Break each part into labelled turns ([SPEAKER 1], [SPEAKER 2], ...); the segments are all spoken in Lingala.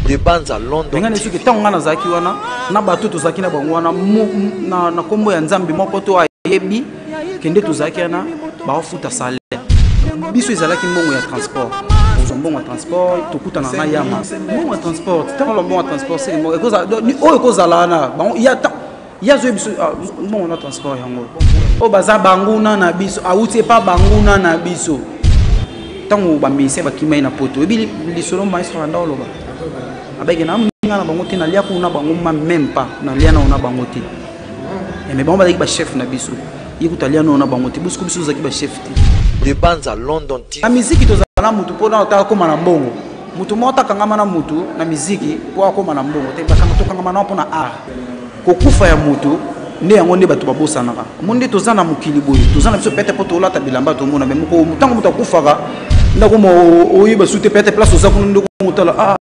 [SPEAKER 1] De Banza London.
[SPEAKER 2] Nga soki ntango nga nazalaki wana na bato tozalaki na bango wana na nkombo ya Nzambe moko to ayebi kende tozalaki wana baofuta salaire, biso ezalaki mbongo ya transport. Ozwa mbongo ya transport, tokutana na yama mbongo ya transport. Ntango loba mbongo ya transport, oyo ekozala wana bango ye azoyebi biso mbongo na transport yango oyo baza banguna na biso, awuti epa banguna na biso. Ntango bamusicien bakima ye na Poto, oyebi lisolo maestro anda oloba abeke na nga na bango te, nalia kuna bango ma même pas, nalia nao na bango te. Mais bango bazalaki bachef na biso, ye kuta alia nao na bango te, bosiko biso tozalaki bachef te.
[SPEAKER 1] De Banza London TV.
[SPEAKER 2] Na miziki tozala na mutu mpona otaka koma na mbongo, mutu moko takangama na mutu na miziki mpo akóma na mbongo te, tokangama nao mpona art. Kokufa ya moto nde yango nde bato babosanaka. Mo nde toza na mokili boye, toza na biso pete mpo tolata bilamba, tomona me moko ntango moto akufaka ndako oyeba su te pete place oza kuna nde komotala. Ah.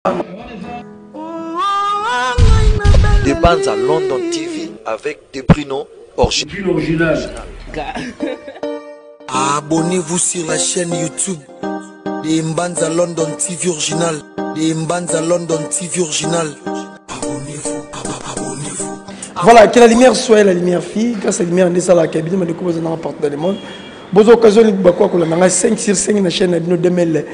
[SPEAKER 1] De Banza London TV avec De Bruno
[SPEAKER 3] original.
[SPEAKER 4] Abonnez-vous sur la chaîne YouTube de Mbanza London TV Original. De Mbanza London TV Original. Abonnez-vous, abonnez-vous.
[SPEAKER 5] Voilà, que la lumière soit la lumière fille, grâce à la lumière, nous la cabine, mais nous sommes partout dans le monde. Bonjour, occasion, nous avons 5 sur 5 na chaîne 2000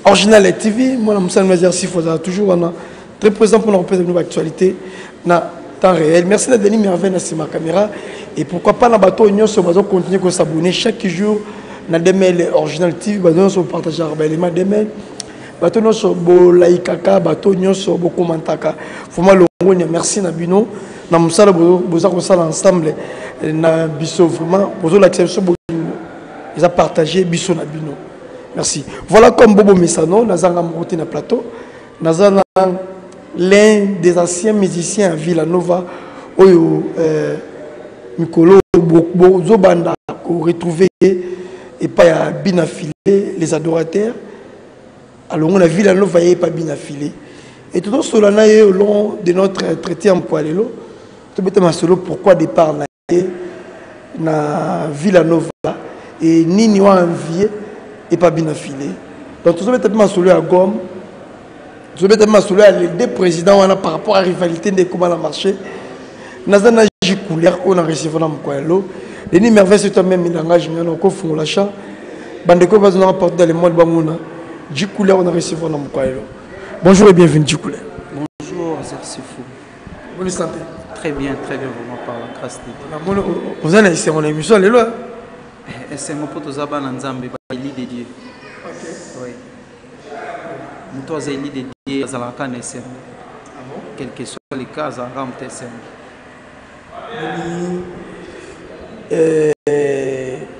[SPEAKER 5] Original TV. Moi, je suis toujours très présent pour nous représenter l'actualité na temps réel. Merci à Denis Merveille na ma caméra. Et pourquoi pas na bateau nyonso bazo continuer ko s'abonner chaque jour na 2000 Original TV, bazo nyonso partager ba élément 2000. Bato nyonso bolaikaka, bato nyonso bokomantaka. Vraiment longonya, merci na bino na mosala boza kosala ensemble na biso. Vraiment bozolakisa biso bolingo eza partage biso na bino. Merci. Voilà, comme bobo mesano, nazanga moko te na plateau, naza na l'un des anciens musiciens à Villa Nova oyo mikolo bozobanda koretrouver epai ya Bina File, les adorateurs. Alongo na Villa Nova, ye epa Bina File et tozosola na ye au long de notre entretien mpo lelo tobeta masolo pourquoi départ na ye na Villa Nova et nini wa envie epa Bina File. Donc tozobeta mpe masolo ya gomme, tozobeta mpe masolo ya les deux présidents wana par rapport à rivalité nde ekoma na marché. Naza na J Couleur oyo na recevoir na mokolo ya lelo. Denis Merveille, c'est toi-même langage ngana okofungola champ, bandeko bazonaka partout dans le monde bamona J Couleur oyo na recevoir na mokolo ya lelo. Bonjour et bienvenue, J Couleur.
[SPEAKER 2] Bonjour, Zersifu.
[SPEAKER 5] Bonne santé?
[SPEAKER 2] Très bien, très bien, vraiment, par la grâce de Dieu.
[SPEAKER 5] Namoni oza na esengo na émission lelo.
[SPEAKER 2] Esengo mpo toza bana Nzambe, baélu de Dieu. Oui, moto aza élu de Dieu azalaka kaka na esengo, quel que soit le cas, azalaka moto esengo.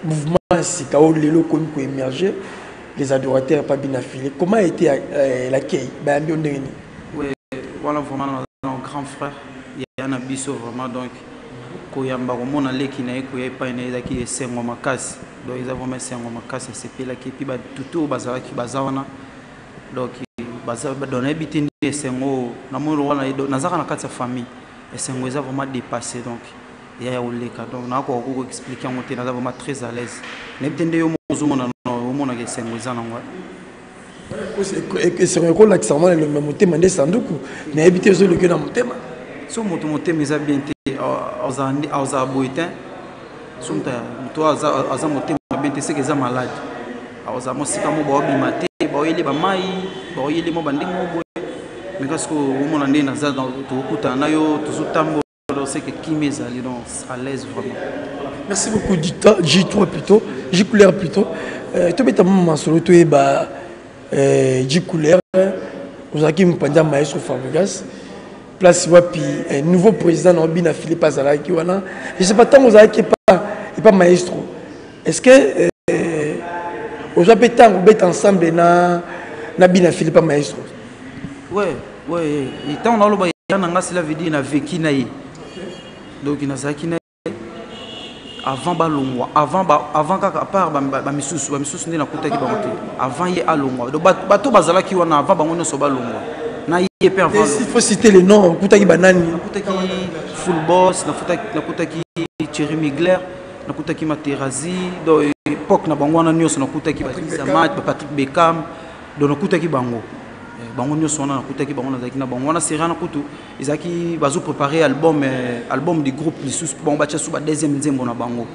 [SPEAKER 5] Mouvement ya sika oyo lelo okomi koémerger, les adorateurs pa Bina File, comment a été l'accueil? Bayambi yo ndenge nini?
[SPEAKER 2] Oui, wana vraiment naza na grand frère ya na biso vraiment. Donc koyamba, komona leki na ye koya epai na ye ezalaki esengo makasi. Donc eza vraiment esengo makasi, asepelaki. Et puis batutu oyo bazalaki baza wana, donc baza, donc nayebi te nde esengo oyo namoni wana, nazaka na kati ya famille, esengo eza vraiment dépassé, donc eya ya koleka. Donc nakoka koexpliquer yango te, naza vraiment très à l'aise. Nayebi te nde yo moko ozomona, omonaka esengo eza nango.
[SPEAKER 5] Esengo ekolakisa mwana elongi ya motema nde sanduku, nayebi te ezoleki na motema.
[SPEAKER 2] So moto motema eza bien te, azala boye te. So moto aza motema bien te, seke eza malade, azala mosika mo baobima te, baoyeli bamai, baoyeli mo bandenge mo boye. Mais kasi omona nde naza, tokokutana na yo, tozotambola, seke kimi ezali, donc à l'aise vraiment.
[SPEAKER 5] Merci beaucoup, J3 plutôt, J Couleur plutôt. Tobeta mama masolo, toyeba J Couleur, ozalaki mopanzi ya maestro Fabregas place wapi? Nouveau président na Bina Philippe azalaki wana, je sais pas ntango ozalaki epa maestro, est ce que ozwa mpe ntango obeta ensemble na Bina Philippe maestro?
[SPEAKER 2] Ouais, ntango naloba ya na nga, cela veut dire na vécu na ye. Donc nazalaki na ye avant balongwa, avant kaka, à part bamisusu nde nakutaki bango te avant ye alongwa. Donc bato bazalaki wana avant bango nyonso balongwa na ye mpe avant.
[SPEAKER 5] Il faut citer les noms, okutaki banani?
[SPEAKER 2] Nakutaki Full Boss, nakutaki Thierry Migler, nakutaki Materazi. Donc époque na bango wana nyonso nakutaki Bazamat, Patrick Beckham, donc nakutaki bango. Bango nyonso wana nakutaki bango, nazalaki na bango wana. Série wana kutu ezalaki bazo préparer album, album du groupe lisusu, mpo bango batya su ba deuxième nzembo na bango.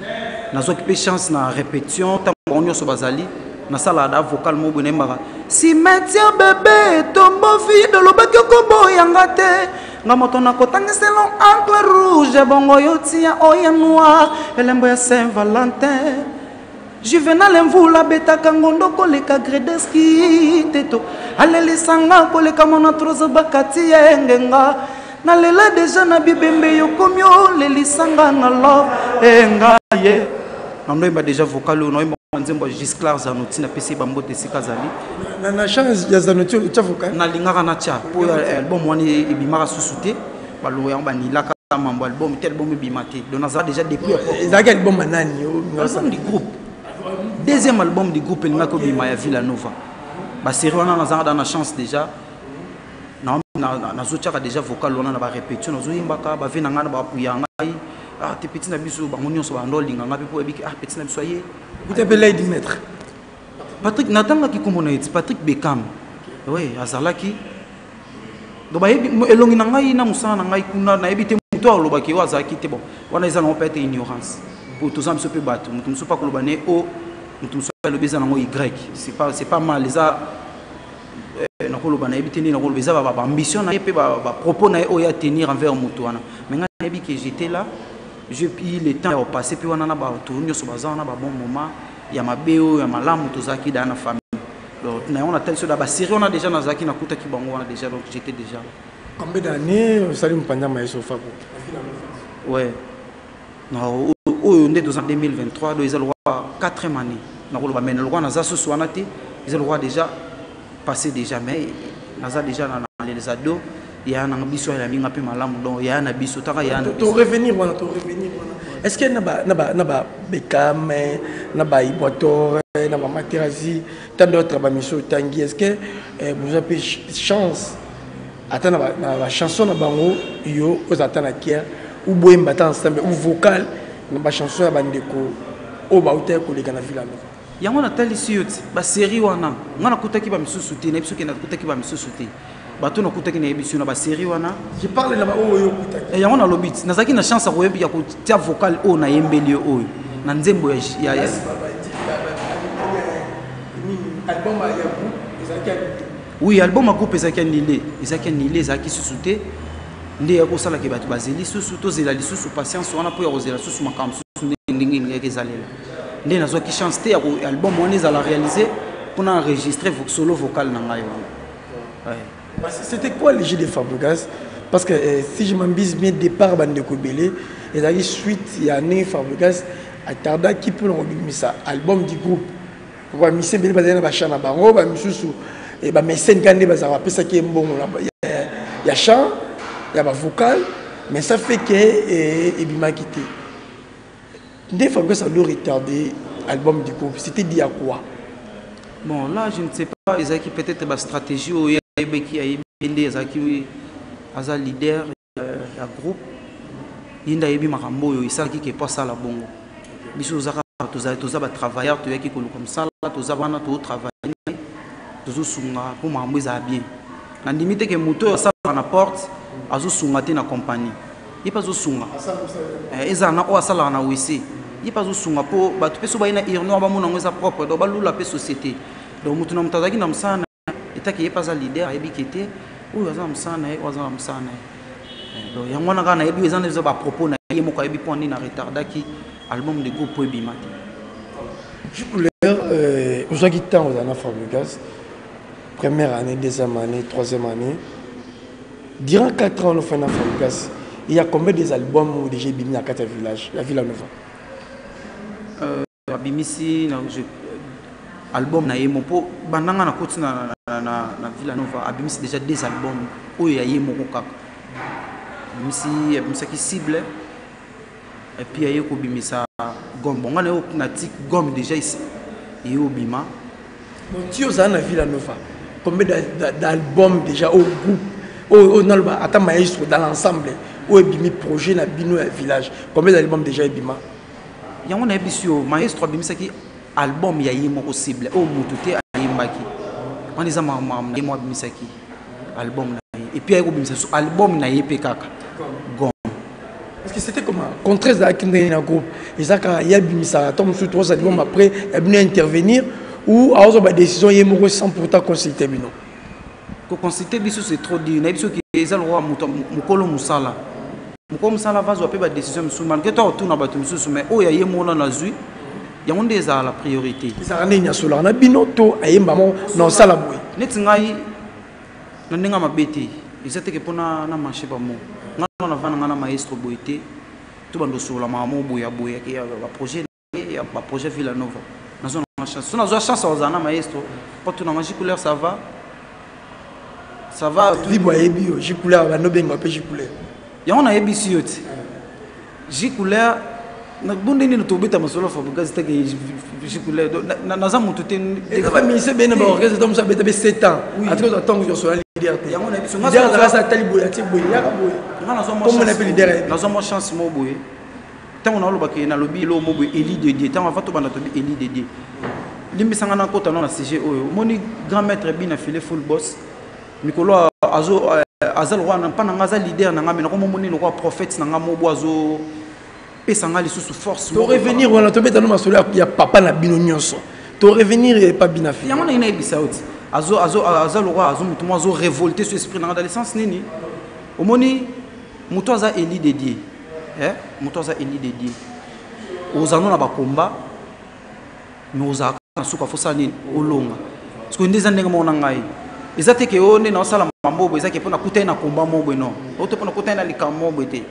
[SPEAKER 2] Nazwaki mpe chance na répétition, ntango bango nyonso bazali, nasalaka da vocal moko boye, nayembaka "Cimetière bébé, tombeau vide, olobaki okoboyanga te, nga moto nakotangiselo encre rouge, bongo yo tia oya noir, elembo ya Saint Valentin. Juvenal Mvula abetaka ngondo koleka Gredeski Teto, alelisanga koleka mona trozo bakati ya engenga, nalela deja na bibembe, yokomi olelisanga na love enga ye." Nandoyemba deja vocal oyo, naoyemba nzembo ya Gisclar Zanoti. Napesi ye bambote esika azali.
[SPEAKER 5] Na chance ya Zanoti, otya vocal?
[SPEAKER 2] Nalingaka natya, mpo album wana ebimaka susu te. Balongo yango, banilaka mambo album te, album ebima te. Donc nazala déjà depuis
[SPEAKER 5] Ezalaki album ya nani?
[SPEAKER 2] Album du groupe, deuxième album du groupe elingaki obima ya Villa Nova. Basérie wana nazalaka da na chance déjà, nazotiaka déjà vocal wana na barépétition, nazoyembaka bave na ngai na bapuya ngai: "Ah te, petit na biso." Bango nyonso bando olinga ngai mpe mpo oyebiki: "Ah, petit na biso aye."
[SPEAKER 5] Kuta mpe Lady Maître.
[SPEAKER 2] Patrick, natangaki nkombo na ye ti Patrick Bekam. Oui, azalaki. Donc bayebi elongi na ngai na mosala na ngai kuna. Nayebi te moto alobaki oyo azalaki te. Bon, wana eza nango peut-être ignorance, po toza biso mpe bato. Moto mosusu mpe akoloba ne o, moto mosusu alobi eza nango y. C'est pas mal. Eza nakoloba, nayebi te nde nakoloba, eza baambition na ye mpe bapropos na ye oyo atenir envers moto wana. Mais ngai nayebi ke j'étais là, j'ai eu le temps ya kopasser mpe wana na bato nyonso baza wana, babon moment ya mabe oyo ya malamu, tozalaki daa na famille. Donc na yango natali so da basérie wana déjà nazalaki, nakutaki bango wana déjà, donc j'étais déjà là.
[SPEAKER 5] Combien d'années osali mopanza maestro Fabo?
[SPEAKER 2] Ouais, na oyo nde toza 2023, donc eza lokwa quatrième année nakoloba. Mais lokwa naza susu wana te, eza lokwa déjà passé déjà, mais naza déjà na les ados ya na biso, ya minga mpe malamu. Donc ya na biso taka ya na
[SPEAKER 5] To revenir wana, to revenir wana. Est-ce que na ba Bekam, na ba Iboator, na ba Materasi, tant d'autres bamiso otangi, est-ce que bozwa mpe chance ata na bachanson na bango, yo oza ata na kiere ou boyemba ata ensemble ou vocal na bachanson ya bandeko oyo bautaki koleka na Villa Nova?
[SPEAKER 2] Yango natalisi yo ti basérie wana nga nakutaki bamisusu te. Nayebi soki nakutaki bamisusu te, bato nakutaki, nayebi so na basérie wana.
[SPEAKER 5] Je parle na baoyo oyo okutaki.
[SPEAKER 2] Yango nalobi ti nazalaki na chance ya koyebi ya kotia vocal oyo nayembeli yo oyo na nzembo ya
[SPEAKER 5] Album ya groupe ezalaki ya
[SPEAKER 2] Oui, album ya groupe ezalaki annulé, ezalaki annulé, ezalaki susu te. Nde ya kosalaka bato bazeli susu, tozela lisusu, patience wana mpo ya kozela susu makambo susu nde ndenge elingaki ezalela. Nde nazwaki chance te ya album wana ezala réalisé mpona enregistrer solo vocal na ngai wana.
[SPEAKER 5] Ouais. C'était quoi le jeu de Fabregas? Parce que si je m'abuse bien, départ bandeko ebele ezalaki suite ya ndenge Fabregas atardaki mpona kobimisa album du groupe. Bamisi ebele bazali na bachamp na bango, bamisusu bamécène kaka nde bazalaka, bapesaki ye mbongo ya chant, ya bavocal, mais ça fait que ebimaki te. Nde Fabregas alo retardé album du groupe, c'était dit à quoi?
[SPEAKER 2] Bon, là je ne sais pas. Ezalaki peut-être bastratégie oyo ayebeki, ayebi nde ezalaki. Aza leader ya groupe, ye nde ayebi makambo oyo esalaki ke po asala bongo. Biso toza kaka, toza batravailleur, toyaki koluka mosala, toza wana, tozotravaille, tozosunga mpo makambo ezala bien. Nandimi te ke moto oyo asalaka na porte azosunga te na compagnie. Ye mpe azosunga, ezala na oyo asalaka na wc, ye mpe azosunga mpo bato mpe so baye na urinoir bamona yango eza propre. Donc balula mpe société. Donc moto na moto azalaki na mosala na etaki, ye mpe aza leader, ayebi ke te oyo aza na mosala na ye, oyo aza na mosala na ye. Donc yango wana kaka nayebi, eza eza bapropos na ye moko, ayebi mpo nini aretardaki album de groupe po ebima te.
[SPEAKER 5] Couleur, ozwaki ntango ozala na Fabregas, première année, deuxième année, troisième année, durant 4 ans ofai na Fabregas, il y a combien des albums oyo déjà ebimi na kati ya village ya Villa Nova?
[SPEAKER 2] Abimisi album na ye mo mpo bandanga nakoti na Villa Nova, abimisi déjà deux albums oyo ya ye moko kaka. Abimisi, abimisaki Cible et puis aye kobimisa Gomme. Bon, nga na ye na ti Gomme déjà eye obima.
[SPEAKER 5] Bon, ti ozala na Villa Nova, combien d'albums déjà au groupe oyo naloba ata maestro dans l'ensemble oyo ebimi, projet na bino ya village, combien d'albums déjà ebima?
[SPEAKER 2] Yango nayebisi yo, maestro abimisaki album ya ye moko, Cible, oyo motu te ayembaki wana. Eza makambo na ye moko abimisaki. Album na ye, et puis aye kobimisa so album na ye mpe kaka Gom.
[SPEAKER 5] Parce que c'était comment? Contraire ezalaki ndenge na groupe, ezalaka ye abimisaka ntango mosusu trois album, après ya bino intervenir, ou aozwa badécision ye moko sans pourtant consulter bino?
[SPEAKER 2] Koconsulte biso, c'est trop dire. Nayebi soki eza lokola moto mokolo mosala, mokolo mosala vazwa mpe badécision mosusu, malgré to akotuna bato mosusu, mais oyo ya ye mona nazwi yango nde ezala la priorité.
[SPEAKER 5] Ezalaka ndenge asolaka na bino to ayemba mo na osala boye?
[SPEAKER 2] Neti ngai, na ndenge ya mabe te, eza teke mpona na marché bamo ngai navanda ngai na maestro boye te, to bando osolola makambo boye ya boye ya baprojet, ya baprojet Villa Nova. Nazwa nanga chance, so nazwa chance ozala na maestro mpo tunanga: J Couleur, ça va, ça va?
[SPEAKER 5] Libo ayebi yo J Couleur, bando benga mpe J Couleur.
[SPEAKER 2] Yango nayebisi yo ti J Couleur bonde nini, tobeta masolo Fabregas teke J Couleur. Naza motu te.
[SPEAKER 5] Eza baministre bene baorchestre to mosu abeta be 7 ans, atiki ozwa ntango nyonso ya leader te.
[SPEAKER 2] Yango nayebi.
[SPEAKER 5] Leader azalaka sa atali boye, atie boye, yaka boye.
[SPEAKER 2] Nga
[SPEAKER 5] komona mpe leader ayebi.
[SPEAKER 2] Nazwa mwa chance mo boye, ntango nalobaka ye, nalobi eloko mo boye, élu de Dieu. Ntango ava tobanda, tobi élu de Dieu. Limbisanga, nakota no na sujet oyo. Omoni grand maître Bina File, full boss, mikolo azo aza lokwa mpa na nga, aza leader na nga, me nakomomoni lokwa prophète na nga mobo, azopesa nga lisusu force.
[SPEAKER 5] To revenir wana, tobeta no masolo ya papa na bino nyonso, to revenir epa Bina File.
[SPEAKER 2] Yango ndenge nayebisa yo ti aza lokwa azo motu mo azo révolter so esprit na nga dans le sens nini. Omoni moto aza élu de Dieu, eh? Moto aza élu de Dieu, ozala no na bakomba, mais ozalaka na suka, fosala nini? Olonga. Parce que nde eza ndenge moko na ngai, eza te ke oyo nde naosala mambo boye, eza ke mpo nakutani na komba mo boye, non, oyo te, mpo nakutani na likambo mo boye te.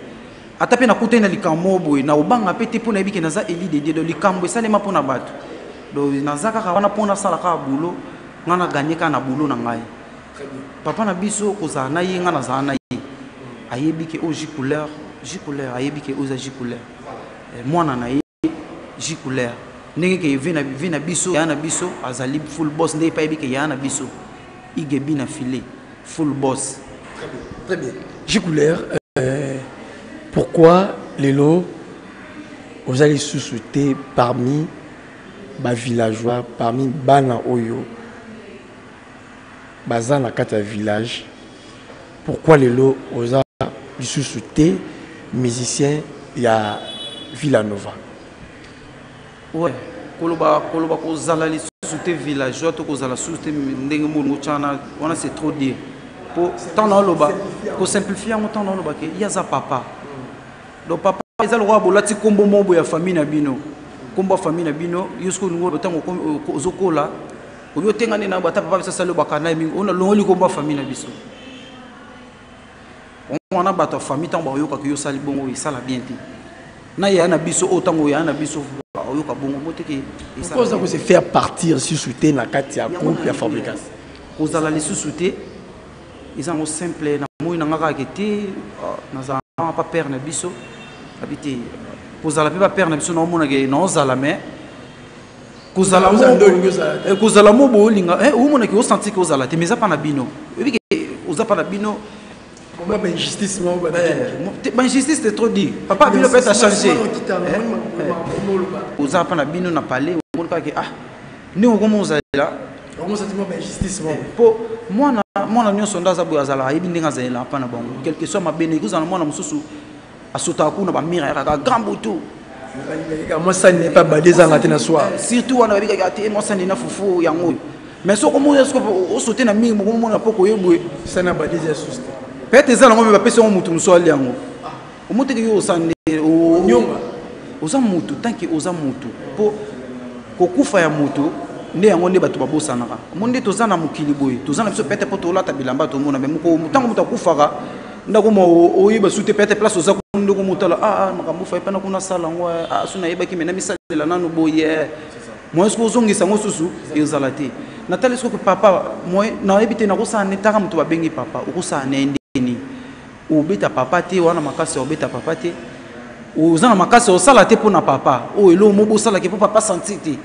[SPEAKER 2] Ata mpe nakutani na likambo mo boye, na obanga mpe te, mpo nayebi ke naza élu de Dieu. Donc likambo esalema mpo na bato, donc naza kaka wana mpo nasala kaka boulot ngai, na gagner kaka na boulot na ngai. Papa na biso, kozala na ye, ngai nazala na ye, ayebi ke oyo J Couleur, J Couleur ayebi ke oyo eza J Couleur, mwana na ye J Couleur. Ndenge ke vi na biso, yaya na biso azali full boss, ndenge epe ayebi ke yaya na biso Igebi na File full boss.
[SPEAKER 5] Très bien. J Couleur, pourquoi lelo oza lisusu te parmi bavillageois, parmi bana oyo baza na kati ya village? Pourquoi lelo oza lisusu te musicien ya Villa Nova?
[SPEAKER 2] Ouais, koloba kozala lisusu te villageois to kozala susu te ndenge molingo tyana wana, c'est trop dire, po ntango naoloba kosimplifie yango, ntango naoloba ke ye aza papa, donc papa eza lokola bolati nkombo moko boye ya famille na bino, nkombo ya famille na bino. Yo soki olingi, ntango ozokola, obi otenga nde na ata papa biso asali obaka na ye mingi, oyo nalongoli nkombo ya famille na biso wana. Bato ya famille, ntango bayokaka yo osali bongo, esala bien te na yaya na biso oyo. Ntango yaya na biso oyoka bongo mo teke.
[SPEAKER 5] Pourquoi oza kose faire partir susu te na kati ya groupe ya Fabregas?
[SPEAKER 2] Kozala lisusu te, eza yango simple. Na moi na nga kaka ke te, nazala pa père na biso abi te, kozala mpe bapère na biso, naomonake naozala, mais kozala kozala mo boye, olinga omonaki, osanti ke ozala te, mais eza mpa na bino, oyebi ke oza mpa na bino.
[SPEAKER 5] Bainjustice?
[SPEAKER 2] Bainjustice, c'est trop dit. Papa bino peut être changé, oza mpa na bino na palais, omoni kaka ke ah, ndenge okoma ozalela mpo mwana, mwana nyonso nde aza boye, azalaka ayebi ndenge azalela mpa na bango, quelque soit mabene ekozala. Mwana mosusu asotaka kuna bamire, ayakaka grand butu.
[SPEAKER 5] Mwasani epa bade ezanga te na soir.
[SPEAKER 2] Surtout wana babikaka te mwasani na fufu yango oyo, mais soki omoni, soki osote na mingi, mokomona mpo koye boye.
[SPEAKER 5] Sani ya bade eza susu te.
[SPEAKER 2] Peut-être eza nango, me bapesi yango motu mosu ali yango, omoteke yo osa nde oza motu, tant que oza motu, mpo kokufa ya motu nde yango nde bato babosanaka. Omoni nde toza na mokili boye, toza na biso peut-être mpo tolata bilamba, tomona, mais ntango moto akufaka, ndako mo oyeba su te, peut-être place oza ndeko motala, ah, makambo fa epana kuna, sala yango, ah, so nayebaki, me namisalela nanu boye, moyen soki ozongisa yango susu ezala te. Natali soki papa moyen, nayebi te nakosala nde. Taka moto babengi papa, okosala na ye ndeni? Obeta papa te wana, makasi ya obeta papa te, oza na makasi ya osala te mpo na papa oyo eloko mo bosalaki mpo papa sentir te.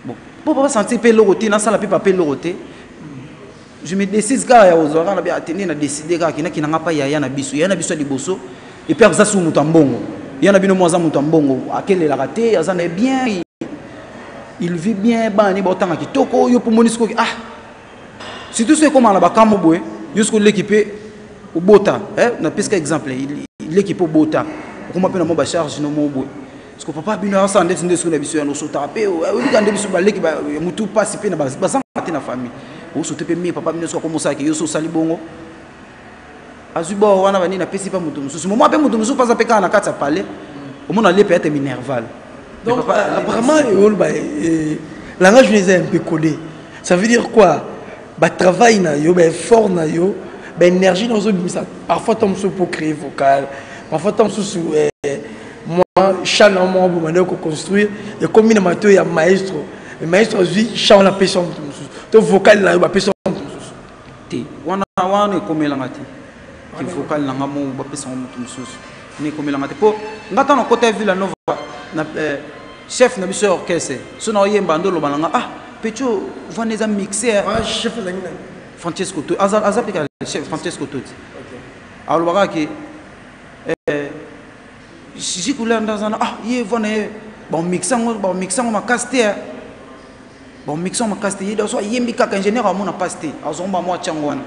[SPEAKER 2] Bon, mpo papa sentir mpe eloko te, nasala mpe papa eloko te. Je me décide kaka ya kozwa kaka na bi atende, na décide kaka kendaki nanga mpa yaya na biso, yaya na biso ya liboso. Et puis aza su moto ya mbongo, ya na bino mo aza moto ya mbongo, akelelaka te, aza na ye bien, il vit bien, bana ni baotanga kitoko. Yo mpo moni sikoki, ah, surtout so ekomaka na bakambo boye. Yo soki oleki mpe obota, napesika exemple, leki mpe obota, okoma mpe na mwa bacharge no mo boye. Parce que papa bino asala ndeti nde soki na biso ya nosotaka mpe oyebika nde biso baleki motu mpasi mpe bazangaka te na famille. Osote mpe mie papa bino soki akomosalaki yo so osali bongo, azwi bor wana banini apesi mpe moto mosusu, momoi mpe moto mosusu mpe aza mpe kaka na kati ya palais, omona ale peut-être minerval.
[SPEAKER 5] Donc, apparemment, langage est un peu codé. Ça veut dire quoi? Bah, travail na yo, bah, effort na yo, bah, énergie na yo, ça, parfois, tant que pour créer vocal, parfois, tant que moi, chant na moi, pour m'aider à construire, et comme il y a il y a maestro. Le maestro, lui, chant la personne, tout vocal na yo, bah, personne.
[SPEAKER 2] Te, wana, wana ekomelanga te. Ki vocal na nga mo, ba pesa moto mosusu. Ne ekomelanga te. Po, nga tango nakota Villa Nova, na chef na biso ya orchestre, so na oyemba ndo loba na nga, ah, Pecho, vana eza mixé, hein.
[SPEAKER 5] Ah, chef na ngai.
[SPEAKER 2] Francesco Totti, aza pe ka chef Francesco Totti. Alobaka ke, Gigi Couleur ndazana, ah, ye vana ye, ba mixé ngo, ba mixé ngo makasi te, hein. Bon, mixon makasi te, ye so ayembi kaka ingénieur amona pasi te, azomba mwa tyango wana.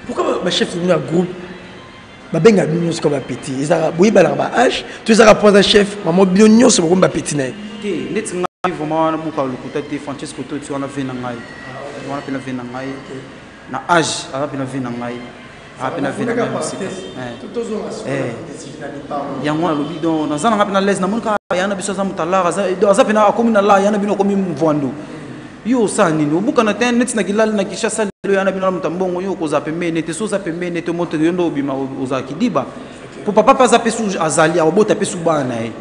[SPEAKER 5] Pourquoi ba chef na groupe babenga bino nyonso kaka ba petit? Ezalaka boyebalaka ba âge to ezalaka mpo aza chef, mama bino nyonso bokomi ba petit na ye?
[SPEAKER 2] Te, neti ngai vraiment wana buka lokuta te, Francesco Totti wana ve na ngai. Wana mpe na ve na ngai. Na âge, aza mpe na ve na ngai. Aza mpe na ve na ngai mosika. Yango nalobi donc naza na ngai mpe na l'aise, namoni kaka ya na biso aza moto alar, aza mpe na akomi na lar, ya na bino akomi mvwando. Yo osala nini? Obukana te neti na kilali na Kinshasa lelo ya na bino na moto ya mbongo, yo okozala pembeni te, so oza pembeni te, moto yo nde obima ozala kidiba. Po papa mpe aza mpe su azali, akobota mpe su bana na ye.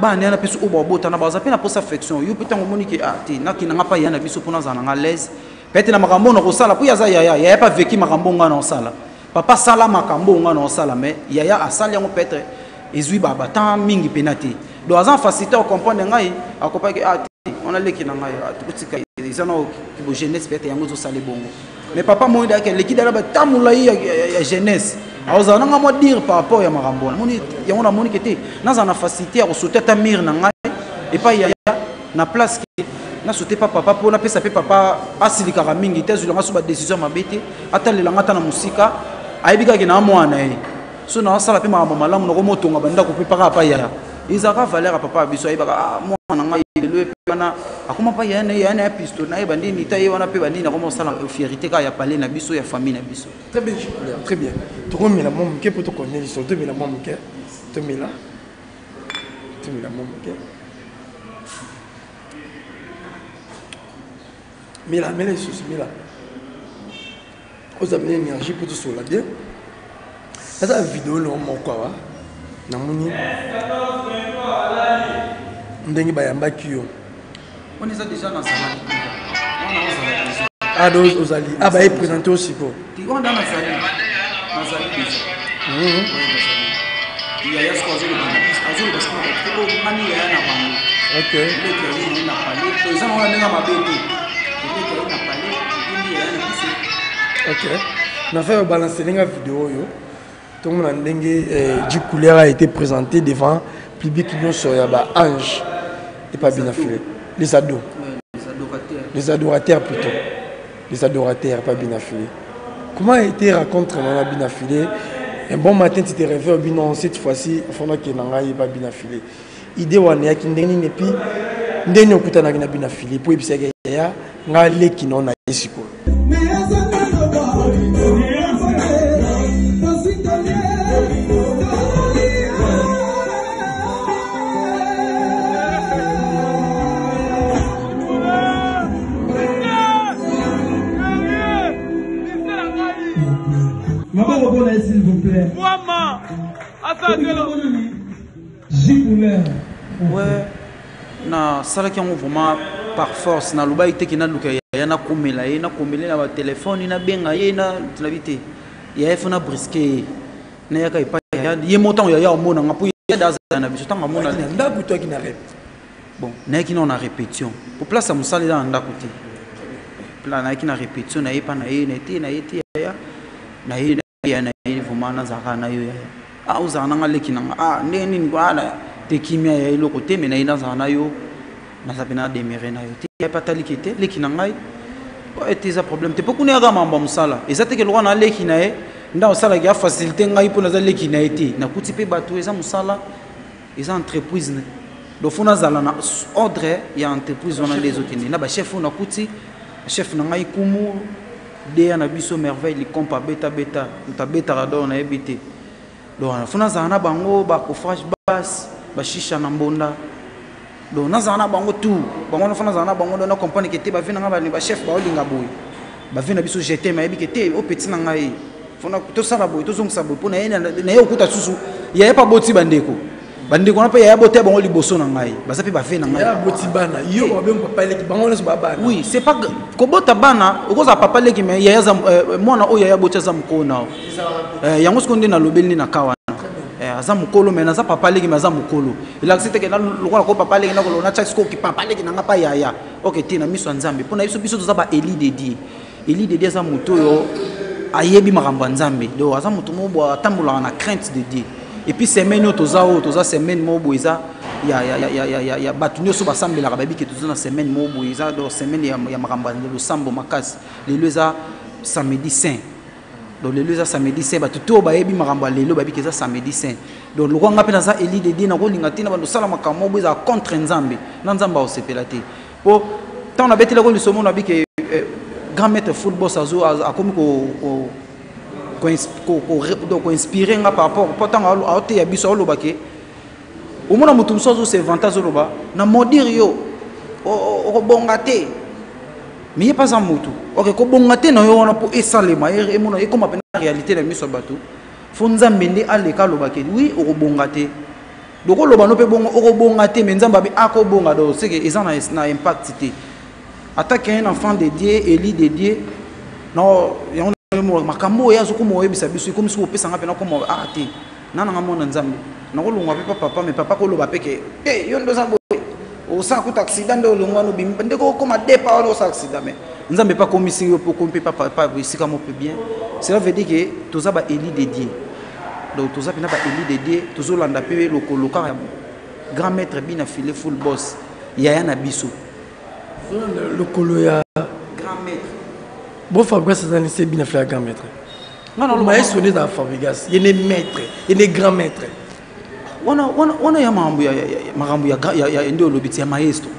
[SPEAKER 2] Bana ya na mpe su oyo babota na baza mpe na posa affection. Yo mpe ntango omoni ke, ah, te, nakenda nga mpa ya na biso mpo nazala na nga l'aise. Peut-être na makambo na kosala, po ye aza yaya, yaya mpe aveki makambo nga na osala. Papa sala makambo nga na osala, mais yaya asali yango peut-être ezwi ba temps mingi pena te. Donc aza facilité à comprendre ngai, a comprendre que, ah, te, on a leki na ngai, ah, tokotika eza na kibo jeunesse peut-être yango ezosala bongo. Mais papa moi daki leki dala ba temps molayi ya jeunesse. Aozala nanga mwa dire par rapport ya makambo wana. Moni yango na moni ke te, naza na facilité ya kosauter ata mur na ngai epai ya na place ke na sauter pa papa po na pesa pe papa asilikaka mingi te, azwilanga so ba décision mabe te, atalela nga ata na mosika, ayebi kaka ke na mwana ye. So na sala pe makambo malamu na komotonga bandako pe paka pa ya. Ezalaka valeur ya papa ya biso, ayebaka, ah, mwana na ngai lelo ye pe wana, akoma pa ya na ye, ya na ya pisto, na ye bandini, ta ye wana pe bandini, akoma kosala fierté kaka ya palais na biso, ya famille na biso.
[SPEAKER 5] Très bien, Julia, très bien. Tokomela mwa moke po tokonde lisolo, tomela mwa moke, tomela, tomela mwa moke. Mela, mela lisusu, mela. Oza bien énergie po tosola bien. Naza video no moko awa, namoni ndenge bayambaki yo.
[SPEAKER 2] On est déjà dans sa
[SPEAKER 5] Ah, donc, ozali. Ah, bah, il présenté aussi, quoi.
[SPEAKER 2] On est dans sa vie. Dans sa vie, déjà. Il y a ce qu'on a dit, parce que, oh, mani, il y a un abandon.
[SPEAKER 5] Ok.
[SPEAKER 2] Il y a eu un appalé. Ils ont un abandon. Il y a un appalé. Il y a un abandon.
[SPEAKER 5] Ok. On a fait balancer la vidéo, yo. Tout le monde a dit, couleur a été présenté devant public nyonso ya ba ange et pas bien affilé. Les ados.
[SPEAKER 2] Ouais, les adorateurs.
[SPEAKER 5] Les adorateurs plutôt. Les adorateurs, pas bien affilé. Comment a été rencontre Nana bien affilé? Un bon matin, tu te réveilles, oh, non, cette fois-ci, il faut que Nana pas bien affilé. Idée wana ya kindeni et puis ndeni okutana na bien affilé pour ebisa ya nga leki non na esiko.
[SPEAKER 3] Maboko bona s'il vous plaît.
[SPEAKER 6] Mwama. Asantelo.
[SPEAKER 3] J couleur.
[SPEAKER 2] Ouais. Na salaki yango vraiment par force na lobaki te ke naluka ya nakomela ye, nakomela ye na ba téléphone, nabenga ye na nabi te. Ya ye fo na brisquer ye. Nayaka epai ya ye mo ntango ya ya omona nga po ye aza na biso ntango amona
[SPEAKER 5] Na ndako to aki na rep.
[SPEAKER 2] Bon, nayaki nao na répétition. Po place ya mosala eza na ndako te. Pla nayaki na répétition, naye pa na ye, na ye te, na ye te, ya, na ye, ya, na ye, vraiment nazalaka na yo, ya, ya. Ah, ozala na nga leki na nga. Ah, ndenge nini kwa, ah, na, te kimia ya eloko te, mais na ye nazala na yo, naza pe na demeurer na yo te. Ya pa taliki te, leki na ngai. Ete eza problème te, mpo kuna yaka mambo ya mosala. Eza te ke lokola naleki na ye nde osalaki afacilité ngai mpo naza leki na ye te. Nakuti mpe bato, eza mosala, eza entreprise. Donc faut nazala na ordre ya entreprise wana nde ezokende na bachef oyo nakuti. Chef na ngai kumu deya na biso Merveille Likompa, abetabeta, moto abetaka, donc nayebi te. Donc faut nazala na bango, bacoffrage basse, bashisha na mbonda. Donc nazala na bango tout, bango wana faut nazala na bango. Donc na comprendre ke te, bave na ngai, bachef baolinga boye, bave na biso jetem, ayebi ke te, o petit na ngai, fona tosala boye, tozongisa boye, mpo na ye okuta susu yaya mpe aboti bandeko. Bandeko wana mpe yaya boteya bango liboso na ngai, baza mpe bave na ngai.
[SPEAKER 5] Aboti bana, yo babengi papa leki, bango nyonso babana.
[SPEAKER 2] Oui, c'est pas kobota bana okozala papa leki, mais yaya aza mwana oyo yaya aboti, aza mokolo na yo. Yango sikoyo nde nalobeli nde na ka wana, aza mokolo, mais naza papa leki, mais aza mokolo. Elakisi teke lokola ko papa leki, nakoloba natya sikoyo papa leki na nga pa yaya. Ok te, na miso ya Nzambe, mpo na biso, biso toza ba élu de Dieu. Élu de Dieu aza moto oyo ayebi makambo ya Nzambe, donc aza moto moko boye atambolaka na crainte de Dieu. Et puis semaine oyo toza, oyo toza semaine moko boye eza ya bato nyonso basambelaka, bayebi ke toza na semaine moko boye eza donc semaine ya makambo ya losambo makasi. Lelo eza samedi saint. Donc lelo eza samedi saint, bato to bayebi makambo ya lelo bayebi ke eza samedi saint. Donc lokola nga mpe naza élu de Dieu, nakolinga te na bando osala makambo moko boye ezala contre Nzambe, na Nzambe akosepela te. Po ntango nabetelako lisomo, nabi ke grand maître full boss azo akomi koinspire nga par rapport, mpo ntango aoteya biso, aoloba ke omona moto mosusu azosevante, azoloba na modire yo okobonga te, mais ye mpe aza motu. Ok, kobonga te na yo wana, mpo esalema, emona, ekóma mpena réalité na miso ya bato, faut Nzambe nde aleka, alobake: "Oui, okobonga te." Donc oloba no mpe bongo, okobonga te, mais Nzambe abe akobonga. Donc c'est que eza na impact te. Attaque un enfant de Dieu, élu de Dieu, non. Yango makambo oyo azokoma oyebisa biso, ekomi soki opesanga mpena koma ah te, na nanga mwana Nzambe, nakolongwa mpe pa papa, mais papa koloba mpe ke te, yo nde oza boye, osala kuta accident, nde olongwa wana, obimi ndeko, okoma depa wana, osala accident, mais Nzambe mpe akomisi yo mpe okomi mpe papa esika mo mpe bien. Cela veut dire que toza ba élu de Dieu. Donc toza mpena ba élu de Dieu, tozolanda mpe lokolo kaka ya grand maître Bina File full boss, yaya na biso.
[SPEAKER 5] Lokolo ya
[SPEAKER 2] grand maître.
[SPEAKER 5] Bon, Fabrigas aza nese Bina File ya grand maître.
[SPEAKER 2] Nga naloba
[SPEAKER 5] maestro nde ezala Fabrigas, ye nde maître, ye nde grand maître.
[SPEAKER 2] Wana wana wana ya makambo ya makambo ya nde olobi ti ya maestro,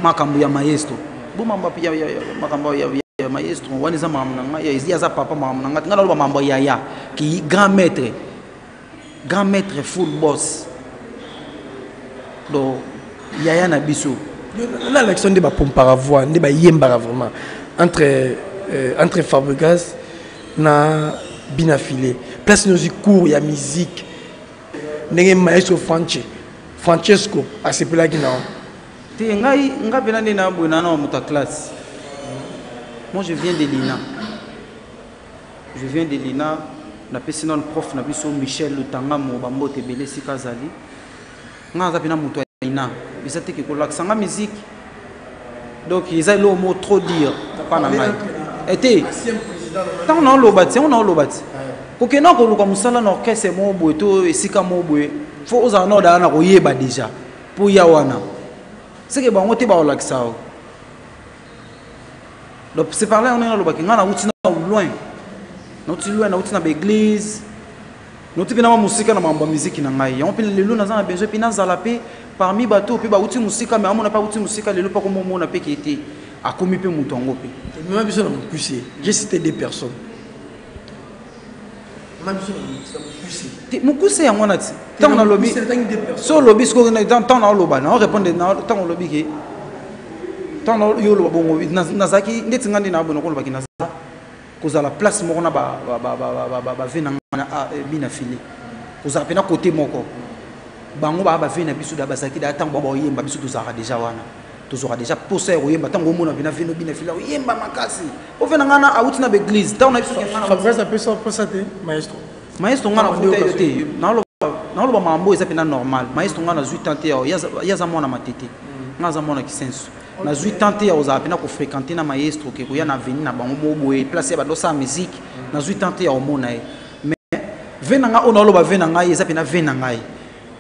[SPEAKER 2] makambo ya maestro, bo mambo ya makambo ya maestro wana eza makambo na ngai. Ye aza papa, makambo na ngai te. Ngai naloba makambo ya yaya ki grand maître, grand maître full boss, donc yaya na biso.
[SPEAKER 5] Nalakisa nde bapompaka voix, nde bayembaka vraiment entre Fabrigas na Bina File, place nozwi cours ya musique, ndenge maestro Francesco asepelaki na yo.
[SPEAKER 2] Te, ngai nga mpena nde na boye na na moto ya classe. Moi, je viens de l'INA, je viens de l'INA. Napesi nano prof na biso Michel Lutangamo bambote ebele esika azali. Nga aza mpena moto ya INA, eza te ke kolakisa nga musique, donc eza eloko moko trop dire mpa na ngai ete ntango naoloba ti yango, naoloba ti kokenda koluka mosala na orchestre moko boye to esika moko boye, faut ozala na odala na koyeba déjà mpo ya wana seke bango te bakolakisa yo. Donc c'est par là ndenge nalobaki, ngai nauti na loin, nauti loin, nauti na baéglise, nauti mpe na mwa mosika na makambo ya miziki na ngai. Yango mpe lelo naza na besoin mpe nazala mpe parmi bato mpe bauti mosika, mais amona mpe auti mosika, lelo mpe akomomona mpe ke te, akomi mpe moto yango mpe.
[SPEAKER 5] Mema biso na mokuse, j'ai cité deux personnes, mema biso na mokuse.
[SPEAKER 2] Te, mokuse yango wana ti ntango nalobi so olobi sikoyo, ntango naoloba, nao répondre ntango olobi ke ntango yo oloba bongo, nazalaki ndeti nga nde na boye, nakolobaki naza kozala place moko na bave na nga Bina File, kozala mpena côté moko. Bango baa bave na biso da bazalaki da ntango bango baoyemba, biso tozalaka déjà wana, tozwaka déjà posa ya koyemba. Ntango omona mpena veno Bina File oyemba makasi, po ve na ngai na awuti na baeglise, ntango na biso.
[SPEAKER 5] Fabrice apesa posa te, maestro?
[SPEAKER 2] Maestro, ngai nafuta yo te. Naoloba makambo eza mpena normal. Maestro, ngai nazwi temps te. Ye aza mwana Matete, ngai aza mwana Kisenso. Nazwi temps te ya kozala mpena kofréquente na maestro, ke koya na avenue na bango moko boye, place ya bandosala musique. Nazwi temps te ya komona ye, mais ve na ngai oyo naoloba, ve na ngai eza mpena ve na ngai.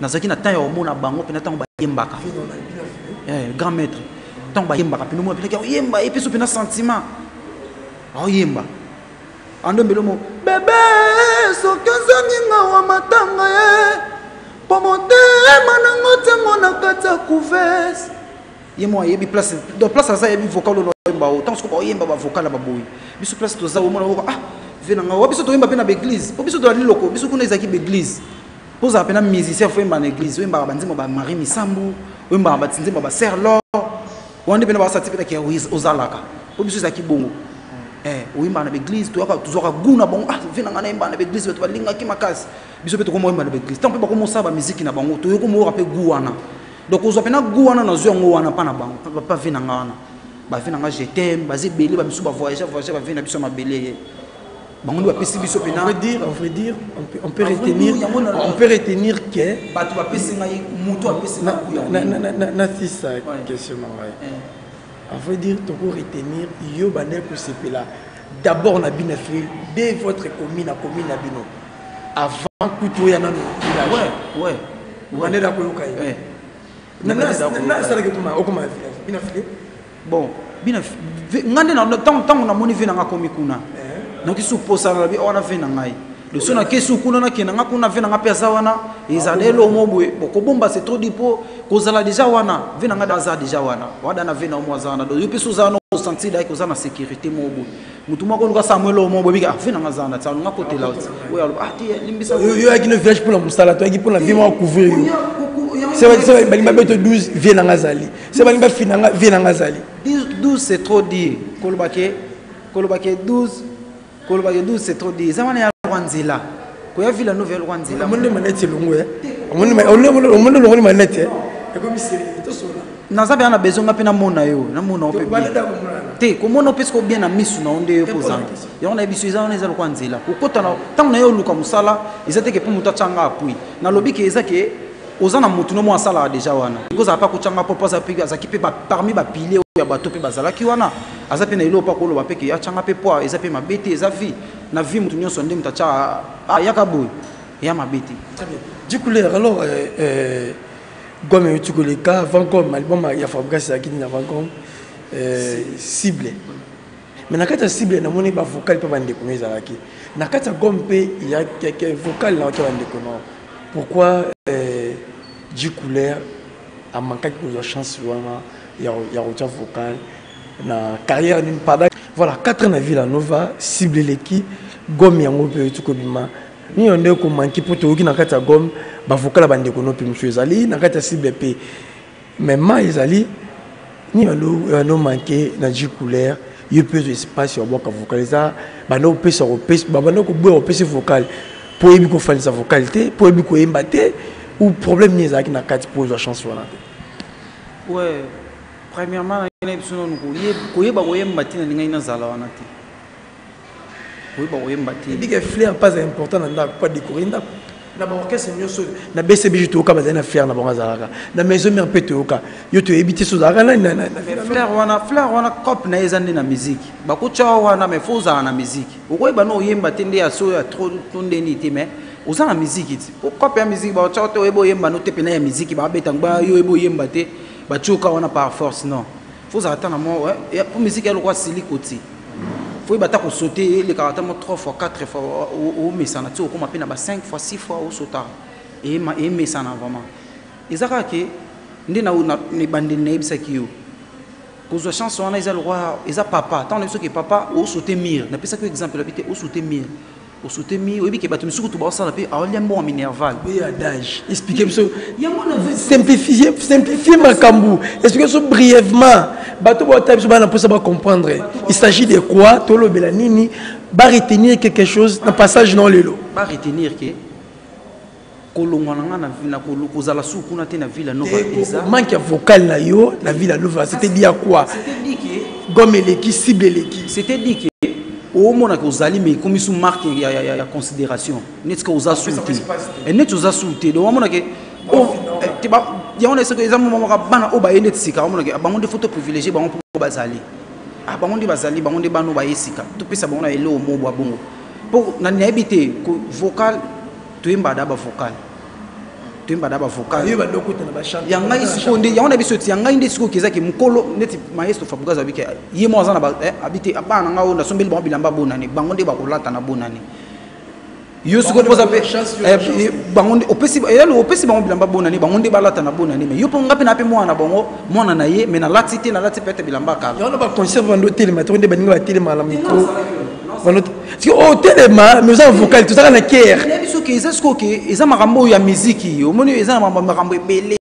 [SPEAKER 2] Nazalaki na temps ya komona bango mpena ntango bayembaka, grand maître, ntango bayembaka mpena omona mpena oyemba, epeso mpena sentiment. Aoyemba andombelo mo bebe, soki ozangi nga wa matanga ye, po motema nango tiango na kati ya couveuse. Ye mo ayebi place, donc place aza, ayebi vocal oyo oyemba o ntango soko baoyemba bavocal ya baboyi. Biso place toza, omona oyoka, ah, ve na nga wa biso toyemba mpe na baeglise, po biso tozali loko biso kuna ezalaki baeglise. Mpo ozala mpena musicien, fo oyemba na église, oyembaka banzembo ba Marie Misambu, oyembaka banzembo ba Ser Lor wana nde mpena basati mpe nake ozalaka, po biso ezalaki bongo. Oyembaka na baeglise, toyaka tozwaka gu na bango. Ah, ve na ngai nayembaka na baeglise, bato balingaki makasi. Biso mpe tokoma oyemba na baeglise, ntango mpe bakomosala bamiziki na bango, toyoki moyoka mpe gu wana. Donc ozwa mpena gu wana, nazwi yango wana mpa na bango, pa ve na ngai wana. Bave na ngai, je t'aime, baza ebele, bamisu bavoyage voyage, bave na biso ya mabele ye, bango nde bapesi biso
[SPEAKER 5] mpena. À vrai dire, on peut retenir que
[SPEAKER 2] bato bapesi ngai, moto apesi
[SPEAKER 5] ngai nasisa question na ngai. À vrai dire, toko retenir yo bandeki kosepela d'abord na bino afili dès votre commune, na commune na bino, avant kutu oya nano
[SPEAKER 2] village. Ouais.
[SPEAKER 5] Bandela koyoka ye nasalaki okoma na village bino afili.
[SPEAKER 2] Bon, bina nga nde ntango namoni ve na nga akomi kuna, nakoki su posana na bi wana ve na ngai leso nakesi kuna, nakenda nga kuna, ve na nga mpe aza wana. Ezala eloko mo boye. Bon, kobomba, c'est trop dit, mpo kozala déjà wana, ve na nga aza déjà wana, wada na ve na omo aza wana. Donc yo mpe so oza wana, osentir dayeke oza na sécurité moko boye. Motu moko oluka saa mo eloko moko boye, bika, ah, ve na nga aza wana, tia nga kotela oyo aloba, ah te, limbisa.
[SPEAKER 5] Yo oyaki no village mpona mosala, toyaki mpona vie moko couvrir yo. Se balingi babeto 12, vie na nga azali. Se balingi bafina nga, vie na nga azali.
[SPEAKER 2] 12, c'est trop dire. Koloba ke 12, koloba ke 12, c'est trop dire. Eza wana ya lokwa nzela koya Villa Nova, ya lokwa nzela.
[SPEAKER 5] Omoni maneti elongo, omoni olongoli maneti, ekomi sérieux, tosola.
[SPEAKER 2] Naza mpe na besoin nga mpe namona yo, namona yo mpe bien te, komona mpe siko bien na misu na yo nde yo kozanga yango. Nayebi so eza wana, eza lokwa nzela kokota na ntango na ye oluka mosala. Eza te ke mpo moto atyanga appui, nalobi ke eza ke oza na motu no mo asalaka déjà wana, ekozala mpe akotyanga mpo aza mpe, azalaki mpe parmi bapilier oyo ya bato mpe bazalaki wana. Aza mpe na eloko mpo akoloba mpe ke atyanga mpe poids, eza mpe mabe te. Eza vie na vie, motu nyonso nde moto atyaka ayaka boye, eya mabe te.
[SPEAKER 5] Très bien. Du couleur, alors, gomme euti koleka avant gomme, album ya Fabregas ezalaki nini avant gomme? Cible. Mais na kati ya cible, namoni bavocal mpe bandeko no ezalaki. Na kati ya gomme mpe, il y a quelques vocal na oki ya bandeko no. Pourquoi du couleur amankaki kozwa chance wana ya kotia vocal na carrière nini pendant, voilà, 4 ans na Villa Nova, cible eleki, gomme yango mpe euti kobima, nini yo nde komanki? Mpo toyoki na kati ya gomme bavocal ya bandeko no mpe mosusu ezali na kati ya cible mpe, mais ma ezali nini bando manke na G couleur? Yo mpe ozwa espace ya bwaka vocal, eza bando kopesa, bando koboya kopesa vocal mpo oyebi kofandisa vocal te, mpo oyebi koyemba te, ou problème nini ezalaki na kati mpo ozwa chance wana
[SPEAKER 2] te? Ouais, premièrement, nayebi biso nanu koyeba koyemba te, nalingai nazala wana te, koyeba koyemba te.
[SPEAKER 5] Ebike flair pas important na ndako mpo adécorer ndako. Na baorchestre nyonso na BCBG toyoka bazali na flair na bango, azalaka na Maison Mère mpe toyoka. Yo toyebi te so ozalaka nani.
[SPEAKER 2] Flair wana, flair wana, cope na ye eza nde na musique. Bakotya wana, mais fo ozala na musique. Okoyeba no oyemba te nde ya so ya trop to ndeni te, mais oza na musique ti po cope ya musique. Bakotya te oyeba oyemba no te pena ya musique, babeta ngba yo oyeba oyemba te, batioka wana par force. Non, fo ozala ata na mwa po musique ya lokwa siliko ti fo oyeba ata kosaute, elekaka ata mo 3 fois, 4 fois, omesana ti okóma mpe na ba 5 fois, 6 fois osotaka, emesana vraiment. Eza kaka ke nde na ebandeli nayebisaki yo, kozwa chance wana eza lokwa eza papa. Ntango nayebi soki papa osote mire, napesaki yo exemple abi te, osote mire, osote mire, oyebi ke bato misuku to baosala mpe aolia mbongo minerval.
[SPEAKER 5] Oyo adage, explique biso, simplifier, simplifier makambo, explique biso brièvement. Bato baota biso bana mposa bacomprendre il s'agit de quoi, tolobela nini, baretenir quelque chose na passage non lelo.
[SPEAKER 2] Baretenir ke kolongwa na nga na kozala su kuna te na Villa Nova eza
[SPEAKER 5] manque ya vocal na yo na Villa Nova, c'était dit à quoi?
[SPEAKER 2] C'était dit que
[SPEAKER 5] gomme eleki, cible eleki.
[SPEAKER 2] C'était dit que omonaka ozali, mais ekomi su marque ya considération neti ka oza su te, neti oza su te. Donc omonake yango na soki eza momaka bana oyo baye neti sika, omonake bango nde faut toprivilégie bango mpo bazali, ah, bango nde bazali, bango nde bana oyo baye sika, topesa bango na eloko moko bwa bongo. Mpo nayebi te vocal, toyembaka da bavocal. Toyemba da bavocal ya ngai sikoyo nde yango na biso ti ya ngai nde sikoyo kezaki mokolo neti maestro Fabregas abiki ye mo aza na abi te, bana na ngai oyo nasombeli bango bilamba bonane, bango nde bakolata na bonane. Yo sikoyo mpoza mpe bango nde opesi, eyalo opesi bango bilamba bonane, bango nde balata na bonane. Mais yo mpo nga mpe na mpe mwana na bango, mwana na ye, mais nalati te, nalati peut-être bilamba kala.
[SPEAKER 5] Yango na baconcert bando otelema to nde baninga batelema na micro, otelema, mais oza na vocal, tozaka na kere.
[SPEAKER 2] Nayebi soki eza sikoyo ke eza makambo oyo ya miziki. Omoni, eza na makambo ebele,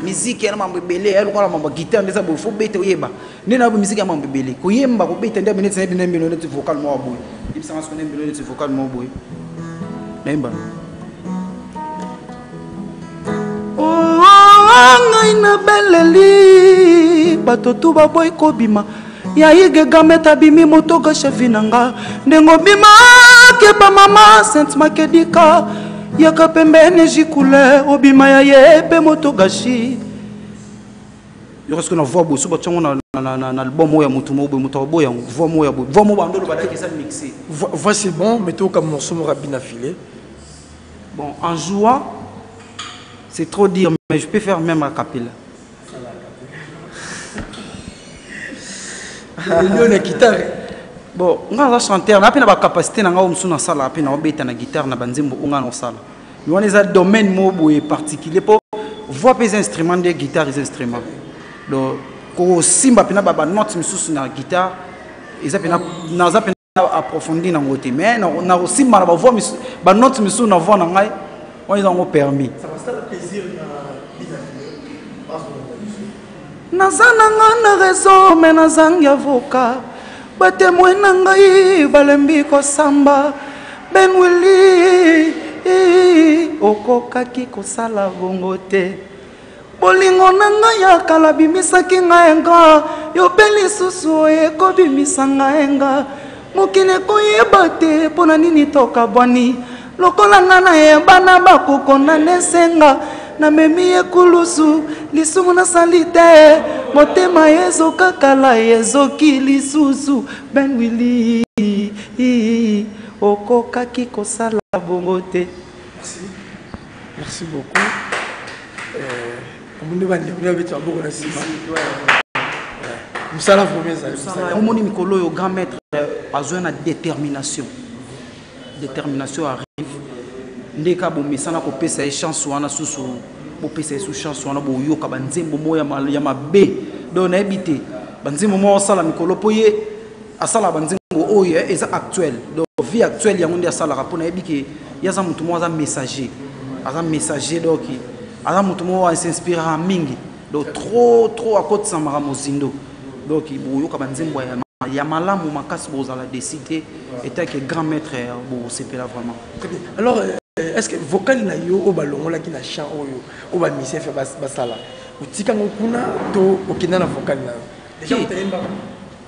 [SPEAKER 2] miziki ya na makambo ebele ya lokola makambo ya guitare nde eza boye, fo bete oyeba nde na miziki ya makambo ebele, koyemba, kobeta nde neti nayebi nayembelo neti vocal moko boye. Yebisanga siko, nayembelo neti vocal moko boye, nayemba ngai nabeleli bato tu baboyi kobima ya igegamet abimi motoka chevi na nga ndenge obima keba mama sainte makedika yaka pembeni jikule obima ya ye mpe moto gashi. Yo parce que na voix boye so batiango na album oyo ya motu moko boye, moto aboya yango, voix moko ya boye, voix moko bando loba daki eza mixé.
[SPEAKER 5] Voix c'est bon, mais toyoka morceau moko abina filet.
[SPEAKER 2] Bon, en jouant, c'est trop dire, mais je peux faire même à capella.
[SPEAKER 5] Yo na guitare.
[SPEAKER 2] Bon, nga naza chanteur, na mpe na bacapacité na nga oyo mosusu nasalaka mpe na obeta na guitare na banzembo oyo nga na osala. Mais wana eza domaine moko boye particulier, mpo voix mpe eza instrument nde guitare eza instrument. Donc kosimba mpena banote misusu na guitare eza mpena, naza mpena approfondi nango te, mais na kosimba na bavoix misusu, banote misusu na voix na ngai wana eza yango permis. Naza na nga na raison, me nazangi avocat, batémoin na ngai balembi kosamba. Ben Wili, okokaki kosala bongo te. Bolingo na ngai ya kala bimisaki ngai enga, yo mpe lisusu oye kobimisa ngai enga. Mokili ekoyeba te mpo na nini tokabwani. Lokola ngai nayebana bakokona nesenga, namemi ye kulusu, lisumu nasali te, motema ezokakala ezoki lisusu. Ben Wili, okokaki kosala bongo te.
[SPEAKER 5] Merci, merci beaucoup. Omoni bandeko nde babeti maboko na nsima, mosala vraiment ezali mosala.
[SPEAKER 2] Omoni mikolo oyo grand maître azwa na détermination, détermination arrive nde ka bomesana kopesa ye chance wana susu, bopesa ye su chance wana, boyoka banzembo moko ya mabe. Donc nayebi te banzembo moko osala mikolo, mpo ye asalaka banzembo oyo eza actuel, donc vie actuelle yango nde asalaka, mpo nayebi ke ye aza motu moko aza messager, aza messager. Donc aza motu moko asinspiraka mingi, donc trop trop akotisamaka mozindo. Donc boyoka banzembo ya malamu makasi, bozala décidé etake grand maître, bosepela vraiment.
[SPEAKER 5] Très bien. Alors est-ce que vocal na yo oyo balongolaki na chant oyo oyo bamusicien fe basala, otikango kuna to okenda na vocal na yo déjà?
[SPEAKER 2] Te.
[SPEAKER 5] Otayembaka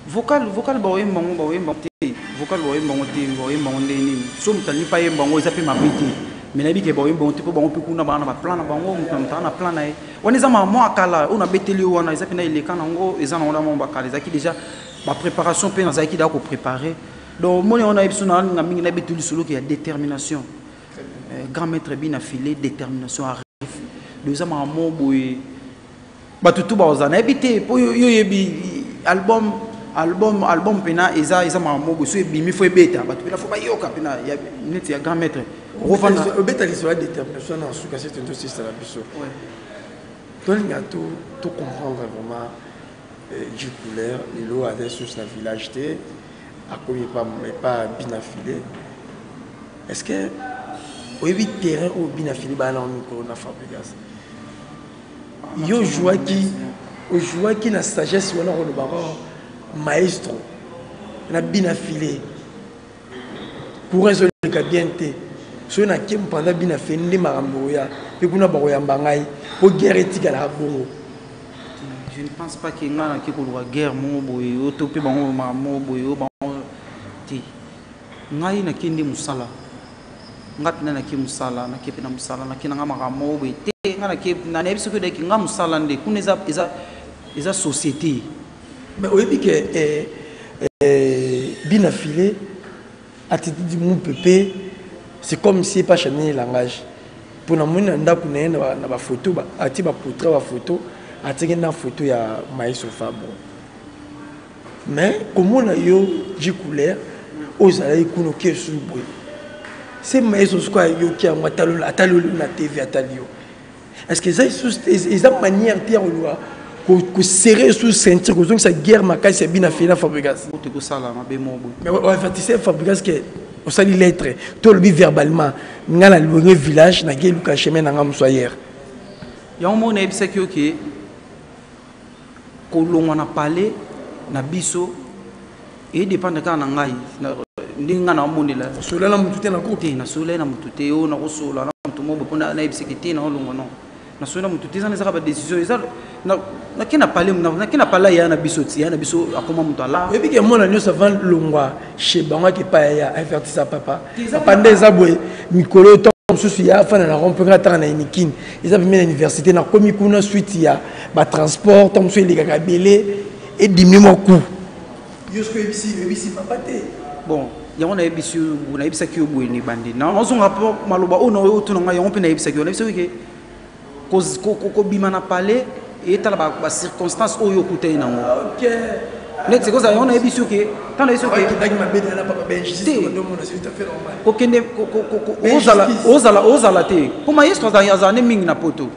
[SPEAKER 2] Vocal baoyemba ngo, baoyemba te. Vocal baoyemba ngo te, baoyemba ngo ndenge nini? So moto alingi mpe ayemba ngo, eza mpe mabe te, mais nayebi ke baoyemba ngo te, mpo bango mpe kuna baa na baplan na bango, moto na moto aza na plan na ye. Wana eza mama mwa kala oyo nabeteli yo wana, eza mpena eleka nango, eza nango na mwa bakala, ezalaki déjà bapréparation mpe nazalaki daa kopréparer. Donc omoni yango, nayebi so nalinga mingi nabeteli lisolo ke ya détermination. Grand maître bina filet, détermination arrive. Donc eza makambo moko boye, bato tu bakozala nayebi te, mpo yo oyebi album mpena eza makambo moko boye, so ebimi fo ebeta bato mpena fo bayoka mpena neti ya grand maître okofanda.
[SPEAKER 5] Obeta lisolo ya détermination na suka se totosisala biso. Tolinga to comprendre vraiment du couleur lelo aza susu na village te, akomi epa bina filet. Est ce que oyebi terrain oyo bina filet baya nango mikolo na Fabregas? Yo ojouaki na sagesse wana, kolobaka maestro na bina filet, courant ezoleka bien te, soki nake mpanza bina filet nde makambo oya mpe kuna bakoyamba ngai mpo guerre etikalaka bongo.
[SPEAKER 2] Je ne pense pas ke ngai nake koluka guerre moko boye oyo to mpe bango makambo moko boye oyo bango te. Ngai nake nde mosala, nga mpena nake mosala, nake mpe na mosala, nake nanga makambo moko boye te. Nga nake nayebi soki odaki nga mosala nde kuna eza société.
[SPEAKER 5] Mais oyebi ke bina filet attitude mupepe, c'est comme si pas changer langage. Mpo namoni na ndako na ye na bafoto, atie baportrait, bafoto, atiaki na foto ya Maestro Fabro. Mais komona yo J Couleur oyo ozalaki kuna, oke esusu boye, se maestro soki ayoki yango, ataloli na TV, atali yo, est ce que eza lisusu, eza manière te ya koluka koserrer sous ceinture, kozongisa guerre makasi ya bina fela Fabrigas?
[SPEAKER 2] Te, kosala mabe moko boye.
[SPEAKER 5] Mais oavertise Fabrigas ke osali lettre to olobi verbalement: ngai na Wenge Village, nake luka chemin na ngai mosu ailleurs?
[SPEAKER 2] Yango moko nayebisaki yo ke kolongwa na palais na biso edépendre kaka na ngai, ndenge ngai naomonela.
[SPEAKER 5] Osola na motu te na groupe?
[SPEAKER 2] Te, nasolai na motu te. Oyo nakosola na motu moko mpo nayebisaki te naolongwa, non, nasolai na motu te. Eza ezaka badécision, eza nake na palais, nake na palais ya na biso ti ya na biso akoma moto ala.
[SPEAKER 5] Oyebi ke mwana nyonso avant longwa chez bango ake epai ya avertisa papa: papa, nde eza boye, mikolo oyo ntango mosusu ya afanda na rond-point, nga atanga na Unikin, eza pembeni na université, nakomi kuna, suite ya batransport ntango mosusu elekaka ebele, edimi mwa coût. Yo soki oyebisi papa te?
[SPEAKER 2] Bon, yango nayebisi yo, nayebisaki yo boye na ebandi, nazonga mpo maloba oyo na oyo otuna ngai. Yango mpe nayebisaki yo, nayebisaki ke kobima na palais etala bacirconstance oyo okutani nango neti kozala. Yango nayebisi yo ke ntango nayebisi yo ke
[SPEAKER 5] okendaki mabe na papa benjustice, ndomona, c'est tout à fait normal.
[SPEAKER 2] Kokende ozala te mpo maestro azala nde mingi na poto.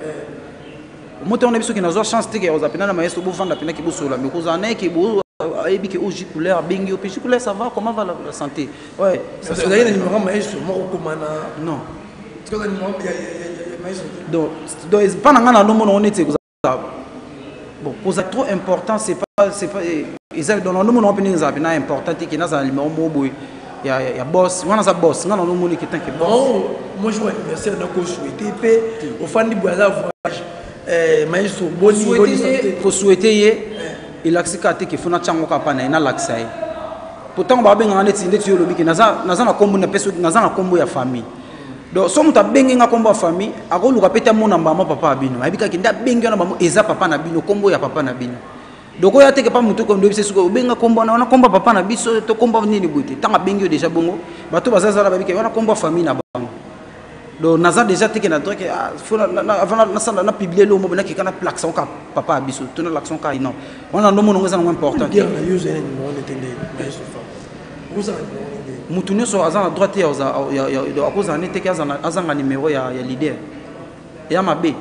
[SPEAKER 2] Moto wana biso ke nazwa chance te ke ozala mpena na maestro, bovanda mpena ke bosola, mais kozala na ye ke ayebi ke o J Couleur abengi yo mpe: J Couleur, ça va, comment va la santé? Ouais.
[SPEAKER 5] Ozalaki na numéro maestro moko koma na?
[SPEAKER 2] Non.
[SPEAKER 5] Ozalaki na numéro ya maestro te?
[SPEAKER 2] Donc mpa na ngai na ndombo nango neti ekozala bon, koza trop important, c'est pas eza. Donc na ndombo nango mpe ndenge ezala mpena important te ke nazala numéro moko boye ya boss wana. Aza boss, ngai na ndomoni ke tant que boss.
[SPEAKER 5] Non, moi jour anniversaire nakosouhaite mpe ofandi boye, aza voyage, maestro, boni boni santé?
[SPEAKER 2] Kosouhaite ye elakisi kaka te ke fo natya yango kaka mpa na ye, nalakisa ye. Po ntango babengaka neti yo olobi ke naza na kombo, napesi, naza na kombo ya famille. Donc so moto abengi nga kombo ya famille, akoluka mpe te amona mbama papa ya bino, ayebi kaka nde abengi wana bango eza papa na bino, kombo ya papa na bino. Donc oyo ateke pa motu kondo yebisa soki obenga kombo wana, wana kombo ya papa na biso to kombo nini boye te. Ntango abengi yo déjà bongo, bato bazazala bayebi ke wana kombo ya famille na bango. Donc naza déjà teke na droit ke ah, faut avant nasala na publier eloko moko, nakeka na plaque sango kaka papa ya biso to nalakisa ngo kaka. Non, wana ndomona ngo eza nango important te.
[SPEAKER 5] Guerre na yo, ozali na numéro nete nde maestro fa ozala numéro nde?
[SPEAKER 2] Motu nyonso aza na droit te akozala ne teke azanga numéro ya leader, eya mabe.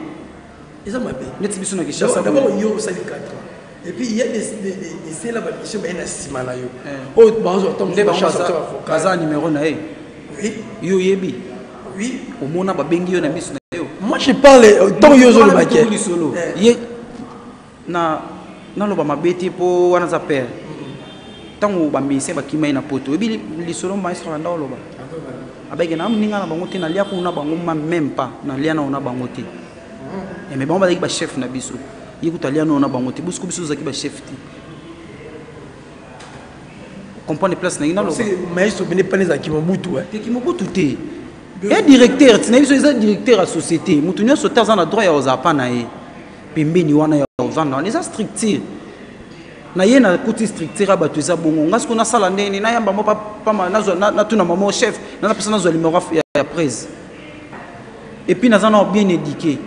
[SPEAKER 5] Eza mabe.
[SPEAKER 2] Neti biso na Kinshasa.
[SPEAKER 5] D'abord yo osali 4 ans et puis il y a des esela bamission baye na nsima na yo oyo bazwa ntango.
[SPEAKER 2] Nde bango baza na numéro na ye?
[SPEAKER 5] Oui.
[SPEAKER 2] Yo oyebi?
[SPEAKER 5] Oui.
[SPEAKER 2] Omona babengi yo na miso na yo?
[SPEAKER 5] Moi je parle ntango yo ozoloba ke
[SPEAKER 2] Lisolo ye na naloba mabe te mpo wana aza père. Ntango bamusicien bakima ye na poto, oyebi lisolo maestro banda oloba abeke na moninga na bango te, nalia kuna bango même pas, nalia nao na bango te. Mais bango bazalaki bachef na biso, ye kutu alia nao na bango te. Bosiko biso tozalaki bachef te, comprendre place na ye naloba.
[SPEAKER 5] Maestro bene pana ezalaki Mobutu?
[SPEAKER 2] Teki Mobutu te, ya directeur tina biso eza directeur ya société. Motu nyonso te aza na droit ya kozala pa na ye pembeni wana ya kovanda wana, eza structure na ye. Nakuti structure ya bato eza bongo. Nga sikoyo nasala ndenge nayamba mo pama, natuna mamo chef, napesa nazwa numéro ya prise. Et puis naza na bien éduqué,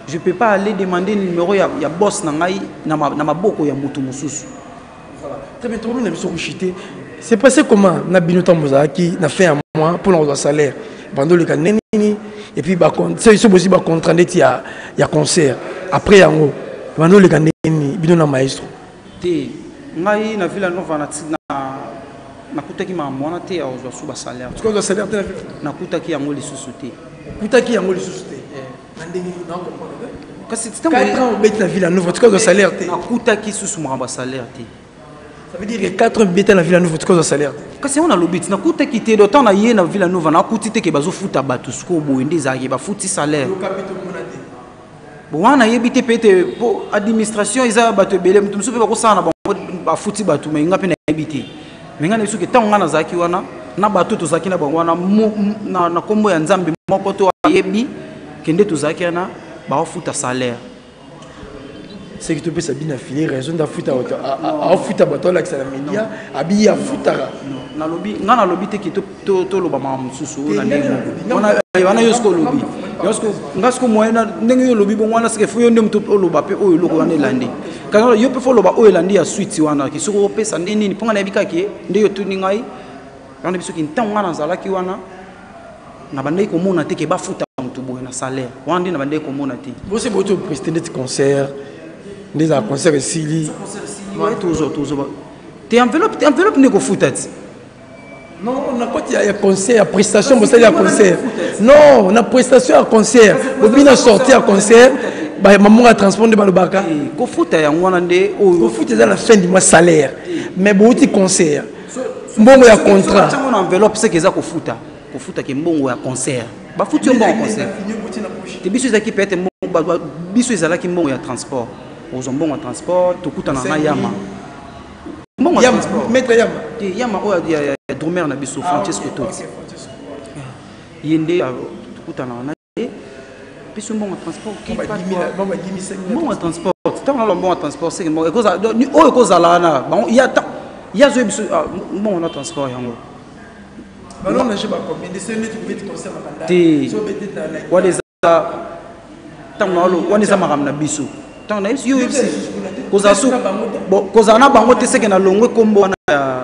[SPEAKER 2] je peux pas aller demander numéro ya boss na ngai na maboko ya motu mosusu.
[SPEAKER 5] Voilà. Très bien, tokomi na biso koshite. C'est passé comment na bino ntango bozalaki na fin ya mois mpona kozwa salaire, bando oleka ndenge nini? Et puis so bosi bacontrat ndeti ya concert, après yango bando oleka ndenge nini bino na maestro?
[SPEAKER 2] Te, ngai na Villa Nova nakutaki makambo wana te ya kozwa su basalaire.
[SPEAKER 5] Kozwa salaire te na Villa?
[SPEAKER 2] Nakutaki yango lisusu te.
[SPEAKER 5] Okutaki yango lisusu te na ndenge na comprendre?
[SPEAKER 2] Kasi
[SPEAKER 5] 4 ans obeti na Villa Nova, tika kozwa salaire te?
[SPEAKER 2] Nakutaki susu makambo ya salaire te.
[SPEAKER 5] Ça veut dire que 4 ans obeta na Villa Nova, tika kozwa salaire te?
[SPEAKER 2] Kasi yango nalobi ti nakutaki te. Do ntango na ye na Villa Nova, nakuti te ke bazofuta bato. Sikoyo boye nde ezalaki, bafuti salaire.
[SPEAKER 5] Yoka mpe tomona te.
[SPEAKER 2] Bon, wana nayebi te, mpe ete mpo administration eza bato ebele, moto mosusu mpe bakosala na bango bafuti bato, me nga mpe nayebi te. Me ngai nayebi soki ntango ngai nazalaki wana na bato tozalaki na bango wana na nkombo ya Nzambe moko to ayebi ke nde tozalaki wana, baofuta salaire.
[SPEAKER 5] Seki topesa bino afile raison nde afuta bato, afuta bato, alakisa na média abiyi afutaka.
[SPEAKER 2] Nalobi, ngai nalobi te ke toloba makambo mosusu oyo na ndenge moko wana. Yo soki olobi. Nga siko moyen ndenge yo olobi bongo wana, seke fo yo nde moto oloba mpe oyo eloko wana elandi. Kasi yo mpe fo oloba oyo elandi ya suite wana, ki soki opesa nde nini, mpo nga nayebi kaka nde yo tuni ngai wana. Biso ki ntango nga nazalaki wana, na bandaki komona te ke bafuta moto boye na salaire wana, nde na bandaki komona te.
[SPEAKER 5] Bosi boti opreste ndeti concert nde ezala, concert esili.
[SPEAKER 2] Tozwa, tozwa te enveloppe, te enveloppe nde kofuta ti.
[SPEAKER 5] Non, na koti ya concert, ya prestation bosali ya concert, non, na prestation ya concert, bobi na sortie ya concert, mamongo ya transport nde balobaka.
[SPEAKER 2] Kofuta yango wana nde
[SPEAKER 5] oyo. Kofuta eza na fin du mois, salaire, mais bouti concert, mbongo ya contrat.
[SPEAKER 2] Yango na enveloppe, seke eza kofuta, kofutaki mbongo ya concert, bafuti yo mbongo ya concert te. Biso ezalaki peut-être mbongo, biso ezalaki mbongo ya transport, ozwa mbongo ya transport, tokutana na yama, mbongo ya transport.
[SPEAKER 5] Maître Yama?
[SPEAKER 2] Te, Yama oyo ya drummer na biso, Francesco Toti, ye nde tokutana na ye, biso mbongo ya transport, mbongo ya transport. Ntango naloba mbongo ya transport, seke oyo ekozala wana bango ye azoyebi biso mbongo na transport yango te. Wana eza ntango wana eza makambo na biso. Ntango nayebisi yo, oyebisi kozala na bango te, seke na longwe nkombo wana ya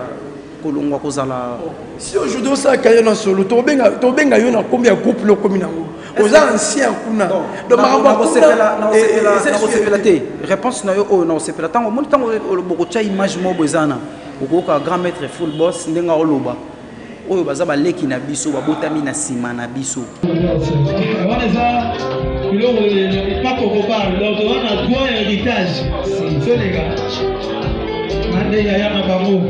[SPEAKER 2] kolongwa kozala.
[SPEAKER 5] Si aujourd'hui osala carrière na solo, tobenga yo na kombi ya groupe lokomi nango, oza ancien kuna.
[SPEAKER 2] Donc nakosepela te réponse na yo oyo. Nakosepela ntango omoni, ntango bokotya image moko boye, eza na okoyoka grand maître Full Boss ndenge aoloba oyo baza baleki na biso, babotami na nsima na biso.
[SPEAKER 3] Wana eza biloko epakokoba, donc wana droit ya héritage solega na nde yaya na bango.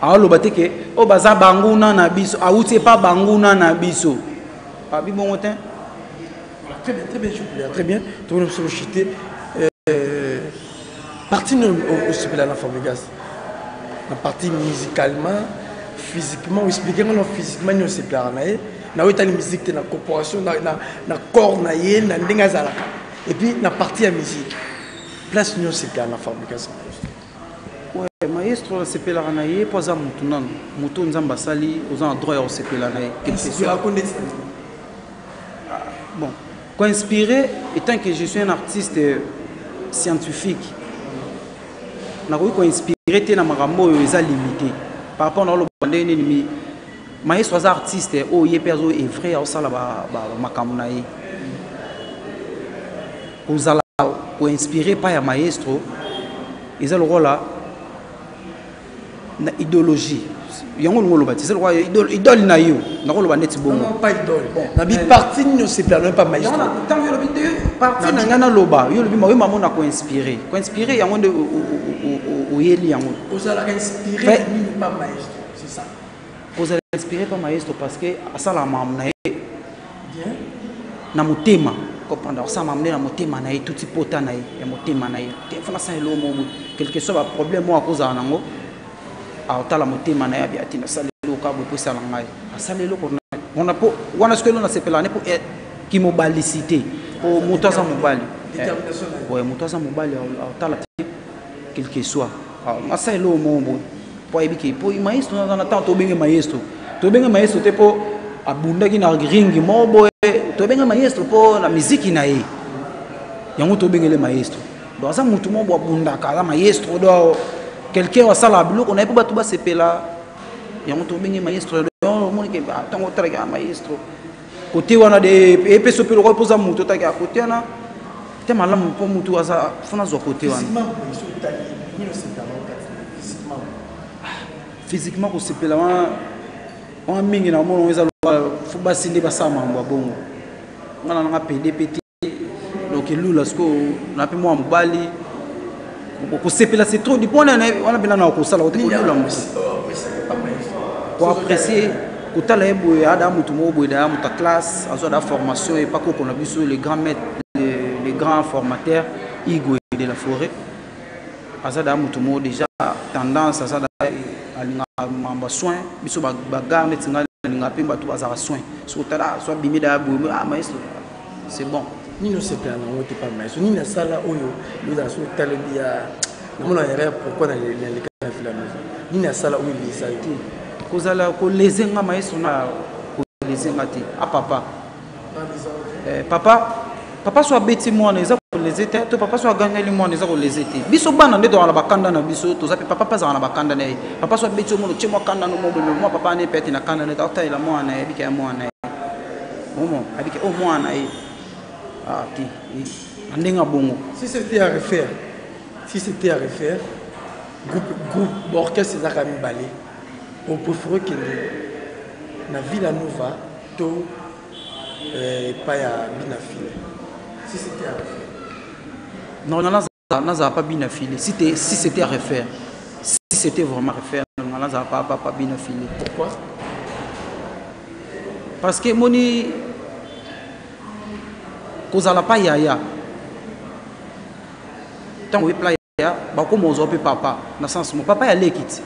[SPEAKER 2] Aoloba te ke oyo baza banguna na biso, awuti epa banguna na biso, abi bongo te.
[SPEAKER 5] Très bien, très bien, Jupiler, très bien. Tout le monde se chuter. Partie osepela na Fabregas, na partie musicalement, physiquement, expliquer nga physiquement nini osepelaka na ye, na oyo etali musique te, na corporation, na corps na ye, na ndenge azalaka, et puis na partie ya musique, place nini osepelaka na Fabregas?
[SPEAKER 2] Ouais, maestro asepelaka na ye mpo aza motu nano, motu oyo Nzambe asali, oza na droit ya kosepela na ye quelque soit. Bon, koinspire, étant que je suis un artiste scientifique, nakoki koinspire te na makambo oyo eza limité par rapport na oloba ndenge nini. Maestro aza artiste oyo ye mpe azo evre, aosala makambo na ye. Kozala koinspire pa ya maestro eza lokola na idéologie yango olingi oloba te, eza lokola idole na yo, nakoloba neti bongo.
[SPEAKER 5] Na biparti nini osepela no pa maestro?
[SPEAKER 2] Ntango yo olobi parti na ngai, naloba yo olobi oyo mamo na koinspire, koinspire yango nde oyeli yango.
[SPEAKER 5] Ozalaka inspiré nini pa maestro, c'est ça?
[SPEAKER 2] Kozala inspiré pa maestro parce que asalaka makambo na ye na motema, comprendre, asala makambo nde na motema na ye, tuti pota na ye ya motema na ye te. Fana asala eloko moko boye, quelque soit baproblème oyo akozala nango, aotala motema na ye, abi ati nasala eloko kaka boye mpo esala ngai, asala eloko wana mpo wana. Soki elo nasepelaka ne mpo kimobalisi te, po moto aza mobali, moto aza mobali, aotala te quelque soit asala eloko moko boye po ayebi ke po maestro aza na ntango. Tobenge maestro, tobenge maestro te mpo abundaki na ring moko boye, tobenge maestro mpo na miziki na ye, yango tobengele maestro. Donc aza motu moko bo abundaka, aza maestro, donc quelqu'un asalaka biloko na ye mpo bato basepela, yango tobenge maestro. Omoni ke ntango otalaki ya maestro kote wana de epesi mpe lokola mpo oza motu otaki ya kote wana te malamu, mpo motu aza fona azwa kote wana. Physiquement, kosepela wana wana mingi na omona eza lokola fo basi nde basala makambo ya bongo. Nga na nanga pede pe te, donc elula sikoyo na mpe mwa mobali kosepela, c'est trop dit wana wana mpena na kosala kote kolula motu, koapprécier, kotala ye boye, ada motu moko boye, daya moto ya classe, azwa da formation epa koko na biso, le grand maître, le grand formateur Igo de la Forêt. Aza da motu moko déjà tendance, aza da alingaka makambo ya soin. Biso bagar neti ngai nalingaka mpe bato bazalaka soin. Soki otala so abimi da boye, ah maestro, c'est bon.
[SPEAKER 5] Nini osepela nango te pa maestro? Nini asala oyo ozala so otalebi ya namona erreur, pourquoi naleka na Villa Nova? Nini asala oyo eleza yo?
[SPEAKER 2] Te, kozala koleze nga, maestro na koleze nga te. A papa, papa, papa so abeti mwana, eza koleze te. To papa so agangeli mwana, eza koleze te. Biso bana nde tozala na bakanda na biso, toza mpe papa mpe azala na bakanda na ye. Papa so abeti yo, mwana otie mwa kanda no mobeme mwa papa ane mpe ate na kanda na ye, aotalela mwana ye, abika ya mwana ye momo, abika o mwana ye. Ah te, na ndenge ya bongo.
[SPEAKER 5] Si c'était à refaire, si c'était à refaire, groupe orchestre ezaka mibale, opréféré okende na Villa Nova to epai ya Bina File, si c'était à refaire?
[SPEAKER 2] Non, nazala pas Bina File. Si c'était à refaire, si c'était vraiment à refaire, nga nazala pas Bina File.
[SPEAKER 5] Pourquoi?
[SPEAKER 2] Parce que moni kozala pa yaya, ntango oyepla yaya, bakoma ozwa mpe papa na sens mo papa ya leki ti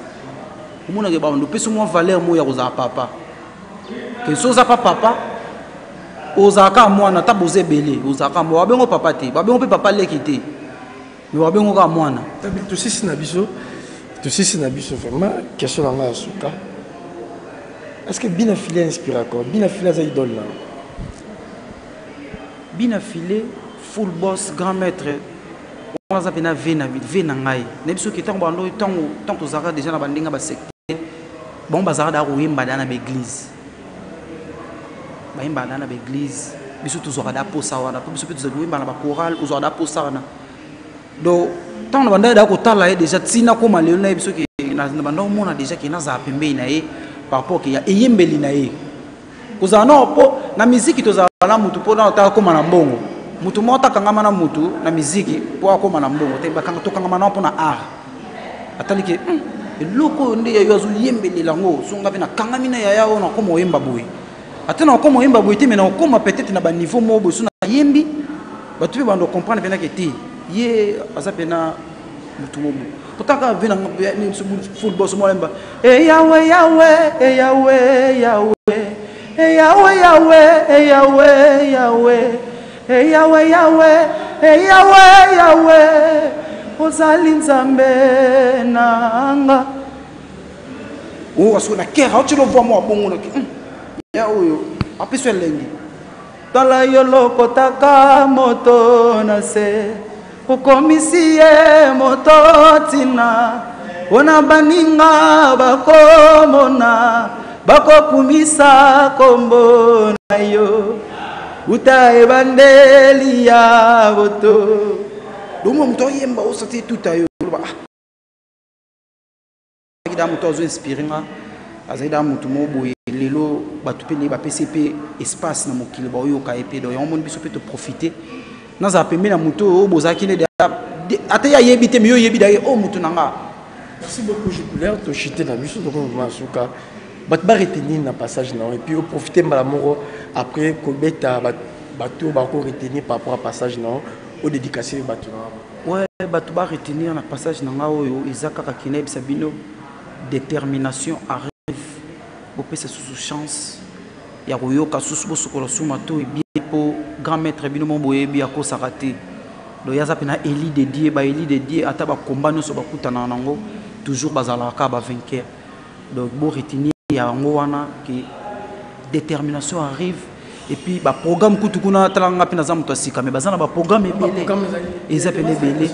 [SPEAKER 2] omonake bando opesi mwa valeur moko ya kozala papa. Ke so oza pa papa, ozalaka mwana. Ata boza ebele, ozalaka mwa babengo papa te, babengo mpe papa leki te, mais babengo kaka mwana.
[SPEAKER 5] Tosisi na biso, tosisi na biso. Vraiment, question na ngai ya suka: est ce que Bina File inspire quoi? Bina File aza idole na?
[SPEAKER 2] Bina File, full boss, grand maître wana, aza mpena ve na ve na ngai. Nayebi soki ntango bando, ntango tozalaka déjà na bandenge ya basecteur, bango bazalaka daa koyemba daa na baeglise, bayembaka daa na baeglise. Biso tozwaka daa posa wana, mpo biso mpe tozali koyemba na bachoral, ozwaka daa posa wana. Donc ntango na bandaki daa kotala ye déjà, ntina koma lelo, nayebi soki na banda omona déjà ke nazala pembeni na ye par rapport ke ya eyembeli na ye. Kozala no mpo na miziki, tozala na mutu mpo na ota akóma na mbongo. Mutu moko takangama na mutu na miziki mpo akóma na mbongo te. Tokangama na mpo na art. Atali ke eloko oyo nde yayo azoyembelela yango, songa mpe nakangami na yaya oyo, nakóma oyemba boye. Ata na okóma oyemba boye te, mais na okóma peut-être na baniveau moko boye. So nayembi, bato mpe bando comprendre mpena ke te, ye aza mpena mutu mobo. Totaka ve na football, so mwana yemba: "Eyawe yawe, eyawe yawe, eyawe yawe, eyawe yawe, eyawe yawe, eyawe yawe, ozali Nzambe nanga." Oyo asoki na kere aotila ovwa mwa bongo noki ya oyo apesi elengi. Tala yo, lokotaka moto na se, okomisi ye moto ntina mpona baninga bakomona, bakokumisa kombo na yo uta ebandeli ya boto. Domona moto oyemba, osati tuta yo, oloba: "Ah, da moto azo inspire nga." Azali da moto moko boye. Lelo bato mpe ndenge bapesi mpe espace na mokili, baoyoka ye mpe. Donc yango moni biso mpe toprofite nazala pembeni na moto oyo bozalaki nde ata ye ayebi te, mais yo oyebi daye oyo moto na nga.
[SPEAKER 5] Merci beaucoup, Jupiler. Tochite na biso, tokoma suka. Bato baretenir na passage na yo, et puis oprofite mbala moko après kobeta bato oyo bakoretenir par rapport à passage na yo, odédicace bato na
[SPEAKER 2] yo. Ouais, bato baretenir na passage na nga oyo eza kaka kina yebisa bino: détermination arrive. Bopesa susu chance ya koyoka susu, bosokola su matoi bien, mpo grand maître bino mo boyebi akosaka te. Donc ye aza mpena élu de Dieu. Baélu de Dieu, ata bakomba nyonso bakutanaka nango, toujours bazalaka kaka bavainqueur. Donc boretenir yango wana ke détermination arrive. Et puis baprogramme kutu kuna, talanga mpe naza moto ya sika, mais baza na baprogramme ebele, eza pene ebele.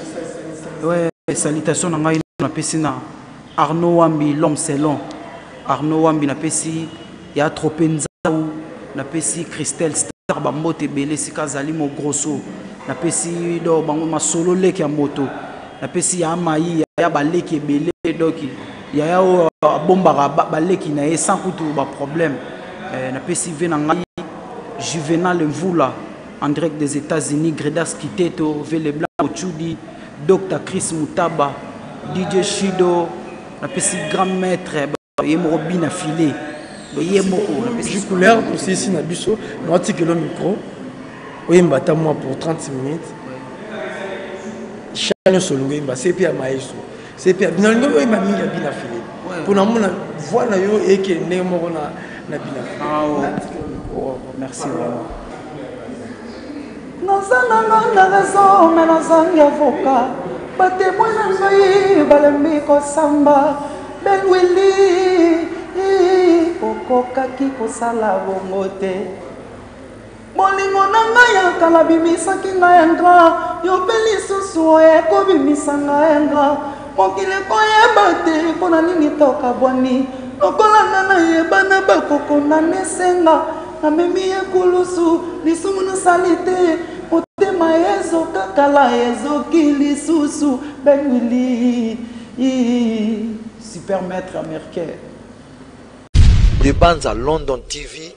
[SPEAKER 2] Ouais, salutation na ngai napesi na Arnaud Wambi, l'homme selon Arnaud Wambi, napesi ya Trope Nzau, napesi Christelle Star bambote ebele esika azali, mogroso napesi do bango masolo leki ya moto, napesi ya mai ya baleki ebele. Donc yaya oyo abombaka baleki na ye sans kutu baproblème. Napesi ve na ngai Juvenal Mvula en direct des États-Unis, Gredas Kiteto, Vele Blanc Ochudi, Dr Chris Mutaba, DJ Shido, napesi grand maître ye moko Bina File, ye moko.
[SPEAKER 5] Napesi couleur tosisi na biso. Naotikelo micro, oyemba ata mwa pour 30 minutes. Cha nyonso olingi oyemba, se mpe ya maestro, se mpe ya nalingi oyemba mingi ya Bina File, mpo namona voix na yo ekende ndenge moko na Bina File.
[SPEAKER 2] Ah, oh. Oh, merci vraiment. Naza na nga na raison me nazangi avocat. Batemoin na ngai balembi kosamba. Ben Willy, okokaki kosala bongo te. Bolingo na ngai ya kala bimisaki ngai ingrat, yo mpe lisusu oye kobimisa ngai ingrat. Mokili ekoyeba te mpo na nini tokabwani, lokola nga nayebana bakokondane esenga. Namemi ekulusu, lisumu nasali te, motema ezoka kala ezoki lisusu. Ben Willy, super maître américain.
[SPEAKER 1] De Banza London TV.